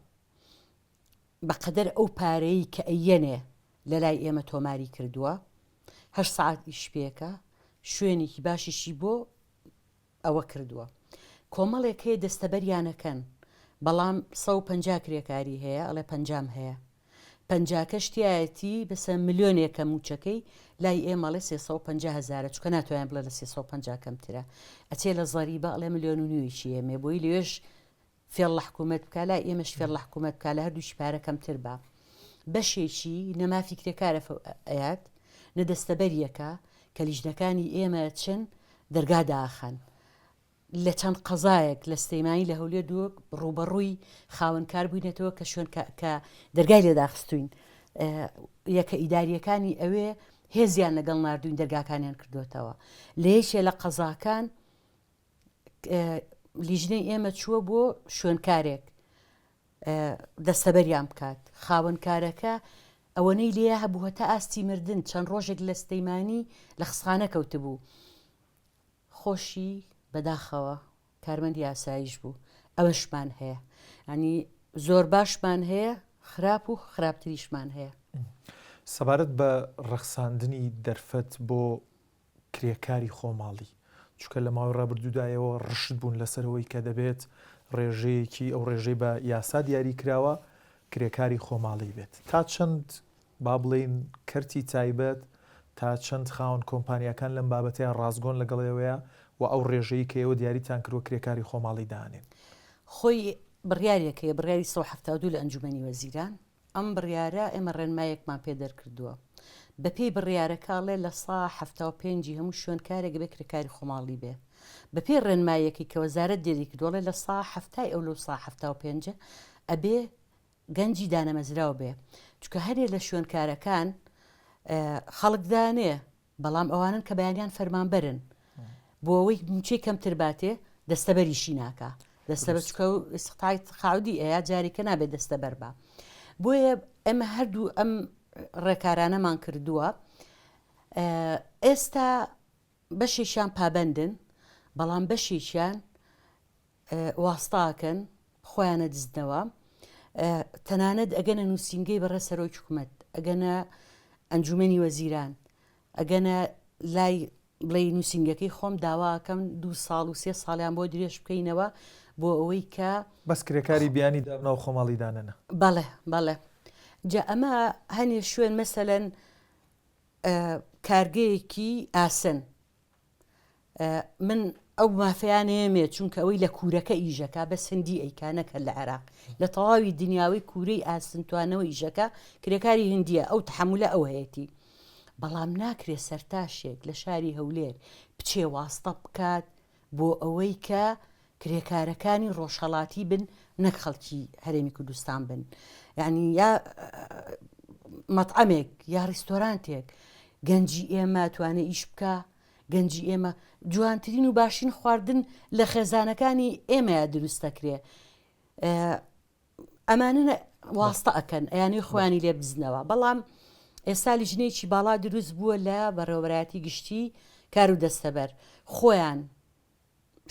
بەقەدەر ئەو پارەی کە ئەیەنێ لە لای ئێمە تۆماری کردووە هەر سعات ئیش پێکە شوێنێکی باشیشی بۆ ئەوە کردووە. کۆمەڵێک هەیە دەستەبەریان ئەکەن بەڵام 150 کرێکاری هەیە ئەڵێ پەنجام هەیە پەنجاکەش تیایەتی بەسە ملیۆنێکە موچەکەی لای ئێمە ئەڵێ 350 هەزارە چونکە ناتوانێت بڵێ لە 350 کەمترە ئەچێ لە زەریبە ئەڵێ ملیۆن و نیوێکی ئێمێ بۆی لەوێش فێڵ لە حکوومەت بکا لای ئێمەش فێڵ لە حکوومەت بکا لە هەردووکی پارە کەمتر با بەشێکی نە مافی کرێکارە ئەیات نە دەستەبەریەکە کە لیژنەکانی ئێمە چن دەرگا داخەن لە چەند قەزایەک لە سلەیمانی لە هەولێر دووەک ڕووبەڕووی خاوەنکار بووینەتەوە کە شوێن کە دەرگای لێداخستوین یەکە ئیداریەکانی ئەوێ هێزیان لەگەڵ ناردوین دەرگاکانیان کردوێتەوە لە یەکێ لە قەزاکان لیژنەی ئێمە چووە بۆ شوێنکارێک دەستەبەریان بکات خاوەنکارەکە ئەوەنەی لێ هەبوو هەتا ئاستی مردن چەند ڕۆژێک لە سلەیمانی لە خسخانە کەوتبوو خۆشی بەداخەوە کارمەندی ئاسایش بوو ئەوەشمان هەیە ینی زۆر باشمان هەیە خراپ و خراپتریشمان هەیە. سەبارەت بە ڕەخساندنی دەرفەت بۆ کرێکاری خۆماڵی، چونکە لە ماوەی ڕابردوودا ئێوە ڕشت بوون لەسەر ئەوەی کە دەبێت ڕێژەیەکی ئەو ڕێژەی بە یاسا دیاری کراوە کرێکاری خۆماڵی بێت. تا چەند با بڵێین کەرتی تایبەت، تا چەند خاوەن کۆمپانیاکان لەم بابەتەیا ڕاستگۆن لەگەڵ ئێوەیا و ئەو ڕێژەی کە ئێوە دیاریتان کردووە کرێکاری خۆماڵی دانێن؟ خۆی بڕیارێک هەیە، بڕیاری 172 لە ئەنجومەنی وەزیران، ئەم بڕیارە ئێمە ڕێنمایەکمان پێ دەرکردووە. بەپێی بڕیارەکە ئەڵێ لە سا 75 ی هەموو شوێنکارێک ئەبێ کرێکاری خۆماڵی بێ. بەپێی ڕێنماییەکەی کە وەزارەت دێری کردووە ئەڵێ لە سا حەفتای ئەو لەو سا 75 ە ئەبێ گەنجی دانەمەزراو بێ. چونکە هەرێ لە شوێنکارەکان خەڵک دانێ بەڵام ئەوانەن کە بەیانیان فەرمانبەرن. بۆ ئەوەی موچەی کەمتر باتێ دەستەبەریشی ناکا دەستەبەر چکە و استقطاعی تقاعدی ئەیا جارێکە نابێت دەستەبەر بە بۆیە ئێمە هەردوو ئەم ڕێکارانەمان کردووە ئێستا بەشێکیان پابەندن بەڵام بەشێکیان واستاکەن خۆیانە دزنەوە تەنانەت ئەگەنە نووسینگەی بەڕێ سەرۆکی حکومەت ئەگەنە ئەنجومەنی وەزیران ئەگەنە لای بڵێی نووسینگەکەی خۆم داواکەم دوو ساڵ و سێ ساڵیان بۆ درێژ بکەینەوە بۆ ئەوەی کە. بەس کرێکاری بیانی دابنا و خۆماڵی دانەنە. بەڵێ بەڵێ جا ئەمە هەنێ شوێن مەسەلەن کارگەیەکی ئاسن من ئەو مافەیان نەیەمێ چونکە ئەوەی لە کوورەکە ئیشەکە بەس هندی ئەیکا نەک هەر لە عێراق لە تەواوی دنیاوەی کوورەی ئاسن توانەوە ئیشەکە کرێکاری هندیە ئەو تەحەمولە ئەو هەیەتی بەڵام ناکرێ سەرتاشێک لە شاری هەولێر بچێ واستە بکات بۆ ئەوەی کە کرێکارەکانی ڕۆژهەڵاتی بن نەک خەڵکی هەرێمی کوردستان بن یعنی یا مەطعەمێک یا ڕیستۆرانتێک گەنجی ئێمە توانێ ئیش بکە گەنجی ئێمە جوانترین و باشترین خواردن لە خێزانەکانی ئێمەیا دروست دەکرێ ئەمانە واستە ئەکەن ئەیانەوێ خۆیانی لێ بدزنەوە بەڵام ئێستا لیژنەیەکی باڵا دروست بووە لە بەڕێوەبەرایەتی گشتی کار و دەستەبەر خۆیان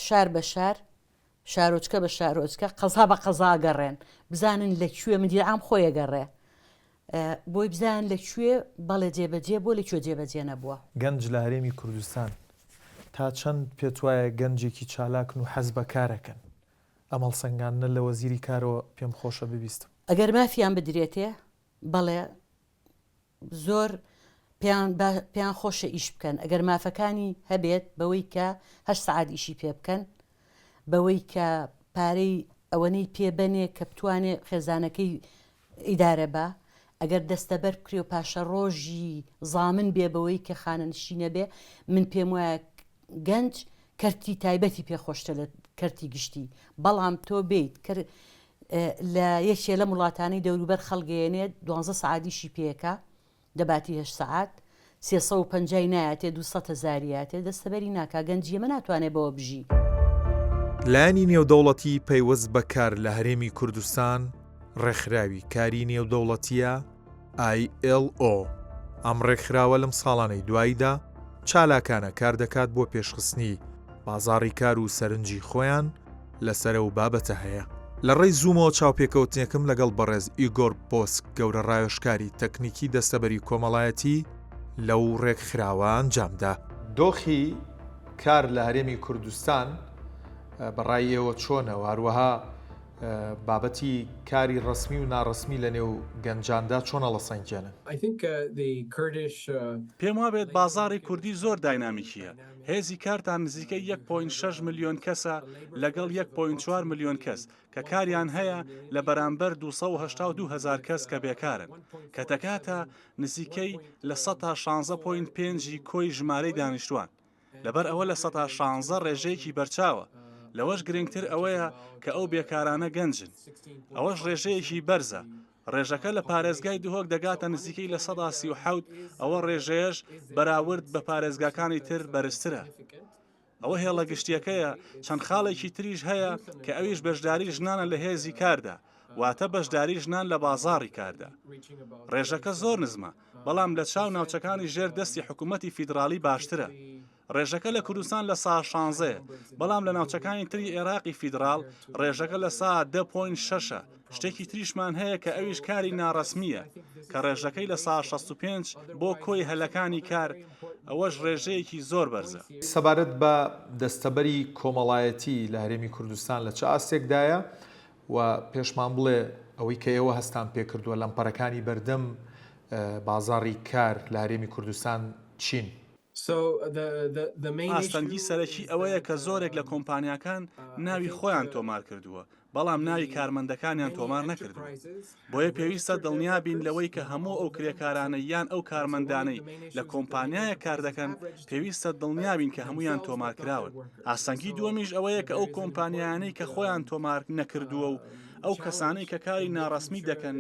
شار بە شار شارۆچکە بە شارۆچکە قەزا بە قەزا گەڕێن بزانن لە کوێ مدیر عام خۆی گەڕێ بۆی بزان لە کوێ بەڵێ جێبەجێ بۆ لە کوێ جێبەجێ نەبووە. گەنج لە هەرێمی کوردستان تا چەند پێتوایە گەنجێکی چالاکن و حەز بە کارەکەن؟ ئەم هەڵسەنگاندنە لە وەزیری کارەوە پێم خۆشە ببیستم. ئەگەر مافیان بدرێتێ بەڵێ زۆر پێیان پێیان خۆشە ئیش بکەن ئەگەر مافەکانی هەبێت بەوەی کە هەشت سەعات ئیشی پێ بکەن بەوەی کە پارەی ئەوەنەی پێ بەنێ کە بتوانێ خێزانەکەی ئیدارە بە ئەگەر دەستەبەر بکرێ و پاشەڕۆژی زامن بێ بەوەی کە خانەنشینە بێ من پێم وایە گەنج کەرتی تایبەتی پێ خۆشترە لە کەرتی گشتی بەڵام تۆ بێیت کە لە یەکێ لەم وڵاتانەی دەوروبەر خەڵگەیەنێت دوانزە سەعات ئیشی پێکا دەباتی هەشت سەعات 350 نایەتێ 200 هەزاریاتێ دەستەبەری ناکا گەنجی ئێمە ناتوانێت بەوە بژی. لایەنی نێودەوڵەتی پەیوەست بە کار لە هەرێمی کوردستان ڕێکخراوی کاری نێودەوڵەتییە، ILO، ئەم ڕێکخراوە لەم ساڵانەی دواییدا چالاکانە کاردەکات بۆ پێشخستنی بازاڕی کار و سەرنجی خۆیان لەسەر ئەو بابەتە هەیە. لە ڕێی زوومەوە چاوپێکەوتنێکم لەگەڵ بەڕێز ئیگۆر بۆسک گەورە ڕاوێژکاری تەکنیکی دەستەبەری کۆمەڵایەتی لەو ڕێکخراوە ئەنجامدا. دۆخی کار لە هەرێمی کوردستان بە ڕای ئێوە چۆنە و هەروەها بابەتی کاری ڕەسمی و ناڕەسمی لە نێو گەنجاندا چۆن هەڵەسەنگێنن؟ پێم وابێت بازاڕی کوردی زۆر داینامیکییە، هێزی کارتان نزیکەی یەک point شەش ملیۆن کەسە لەگەڵ یەک point چوار ملیۆن کەس کە کاریان هەیە لە بەرامبەر 282 هەزار کەس کە بێکارن کە دەکاتە نزیکەی 16 point پێنجی کۆی ژمارەی دانیشتوان. لەبەر ئەوە 16% ڕێژەیەکی بەرچاوە، لەوەش گرنگتر ئەوەیە کە ئەو بێکارانە گەنجن. ئەوەش ڕێژەیەکی بەرزە، ڕێژەکە لە پارێزگای دهۆک دەگاتە نزیکەی 37%، ئەوە ڕێژەیەش بەراورد بە پارێزگاکانی تر بەرزترە. ئەوە هێڵە گشتیەکەیە، چەند خاڵێکی تریش هەیە کە ئەویش بەشداری ژنانە لە هێزی کاردا، واتە بەشداری ژنان لە بازاڕی کاردا. ڕێژەکە زۆر نزمە، بەڵام لە چاو ناوچەکانی ژێر دەستی حکوومەتی فیدراڵی باشترە. ڕێژەکە لە کوردستان لە سا شانزەیە، بەڵام لە ناوچەکانی تری ئێراقی فیدراڵ ڕێژەکە لە سا دە point شەشە. شتێکی تریشمان هەیە کە ئەویش کاری ناڕەسمییە کە ڕێژەکەی لە سا 65 بۆ کۆی هەلەکانی کار، ئەوەش ڕێژەیەکی زۆر بەرزە. سەبارەت بە دەستەبەری کۆمەڵایەتی لە هەرێمی کوردستان لە چ ئاستێکدایە و پێشمان بڵێ ئەوەی کە ئێوە هەستان پێکردووە لەمپەرەکانی بەردەم بازاڕی کار لە هەرێمی کوردستان چین؟ ئاستەنگی سەرەکی ئەوەیە کە زۆرێک لە کۆمپانیاکان ناوی خۆیان تۆمار کردووە، بەڵام ناوی کارمەندەکانیان تۆمار نەکردووە. بۆیە پێویستە دڵنیا بین لەوەی کە هەموو ئەو کرێکارانەی یان ئەو کارمەندانەی لە کۆمپانیایەک کار دەکەن، پێویستە دڵنیا بین کە هەموویان تۆمارکراون. ئاستەنگی دووەمیش ئەوەیە کە ئەو کۆمپانیایانەی کە خۆیان تۆمار نەکردووە و. ئەو کەسانەی کە کاری ناڕەسمی دەکەن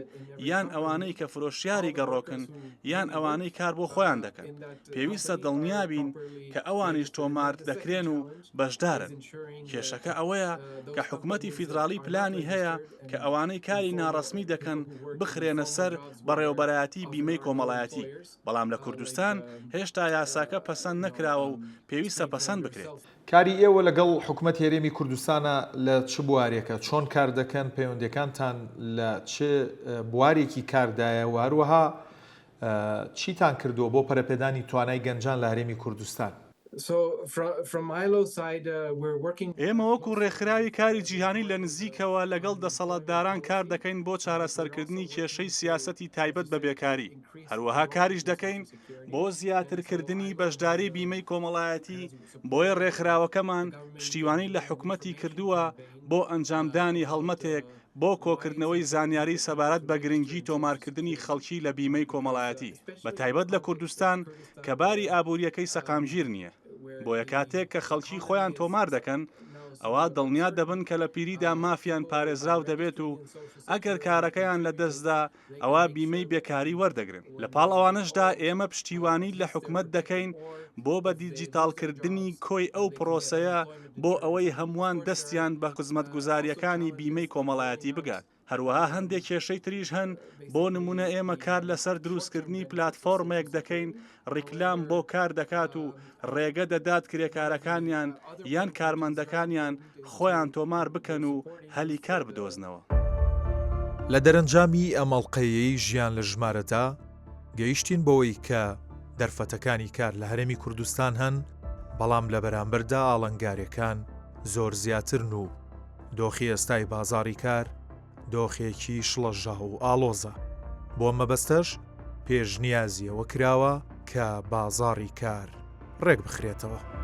یان ئەوانەی کە فرۆشیاری گەڕۆکن یان ئەوانەی کار بۆ خۆیان دەکەن. پێویستە دڵنیا بین کە ئەوانیش تۆمار دەکرێن و بەشدارن. کێشەکە ئەوەیە کە حکومەتی فیدراڵی پلانی هەیە کە ئەوانەی کاری ناڕەسمی دەکەن بخرێنە سەر بەڕێوەبەرایەتی بیمەی کۆمەڵایەتی، بەڵام لە کوردستان هێشتا یاساکە پەسەند نەکراوە و پێویستە پەسەند بکرێت. کاری ئێوە لەگەڵ حکومەتی هەرێمی کوردستانە لە چ بوارێکە؟ چۆن کار دەکەن؟ پەیوەندیەکانتان لە چ بوارێکی کاردایە و هەروەها چیتان کردووە بۆ پەرەپێدانی توانای گەنجان لە هەرێمی کوردستان؟ ئێمە وەکو ڕێکخراوی کاری جیهانی لە نزیکەوە لەگەڵ دەسەڵاتداران کار دەکەین بۆ چارەسەرکردنی کێشەی سیاسەتی تایبەت بە بێکاری، هەروەها کاریش دەکەین بۆ زیاترکردنی بەشداری بیمەی کۆمەڵایەتی، بۆیە ڕێکخراوەکەمان پشتیوانی لە حکومەتی کردووە بۆ ئەنجامدانی هەڵمەتێک بۆ کۆکردنەوەی زانیاری سەبارەت بە گرنگی تۆمارکردنی خەڵکی لە بیمەی کۆمەڵایەتی، بە تایبەت لە کوردستان کە باری ئابوورییەکەی سەقامگیر نییە. بۆیە کاتێک کە خەڵکی خۆیان تۆمار دەکەن، ئەوا دڵنیا دەبن کە لە پیریدا مافیان پارێزراو دەبێت و ئەگەر کارەکەیان لەدەستدا ئەوا بیمەی بێکاری وەردەگرن. لە پاڵ ئەوانەشدا ئێمە پشتیوانی لە حکومەت دەکەین بۆ بە دیجیتاڵکردنی کۆی ئەو پرۆسەیە بۆ ئەوەی هەمووان دەستیان بە خزمەتگوزارییەکانی بیمەی کۆمەڵایەتی بگات. هەروەها هەندێک کێشەی تریش هەن، بۆ نموونە ئێمە کار لەسەر دروستکردنی پلاتفۆرمێک دەکەین ڕیکلام بۆ کار دەکات و ڕێگە دەدات کرێکارەکانیان یان کارمەندەکانیان خۆیان تۆمار بکەن و هەلی کار بدۆزنەوە. لە دەرەنجامی ئەم ئەڵقەیەی ژیان لە ژمارەدا، گەیشتین بەوەی کە دەرفەتەکانی کار لە هەرێمی کوردستان هەن، بەڵام لە بەرامبەردا ئاڵنگارێکان زۆر زیاترن و دۆخی ئێستای بازاڕی کار دۆخێکی شڵەژاو و ئاڵۆزە، بۆ ئەم مەبەستەش پێشنیازی ئەوە کراوە کە بازاڕی کار ڕێکبخرێتەوە.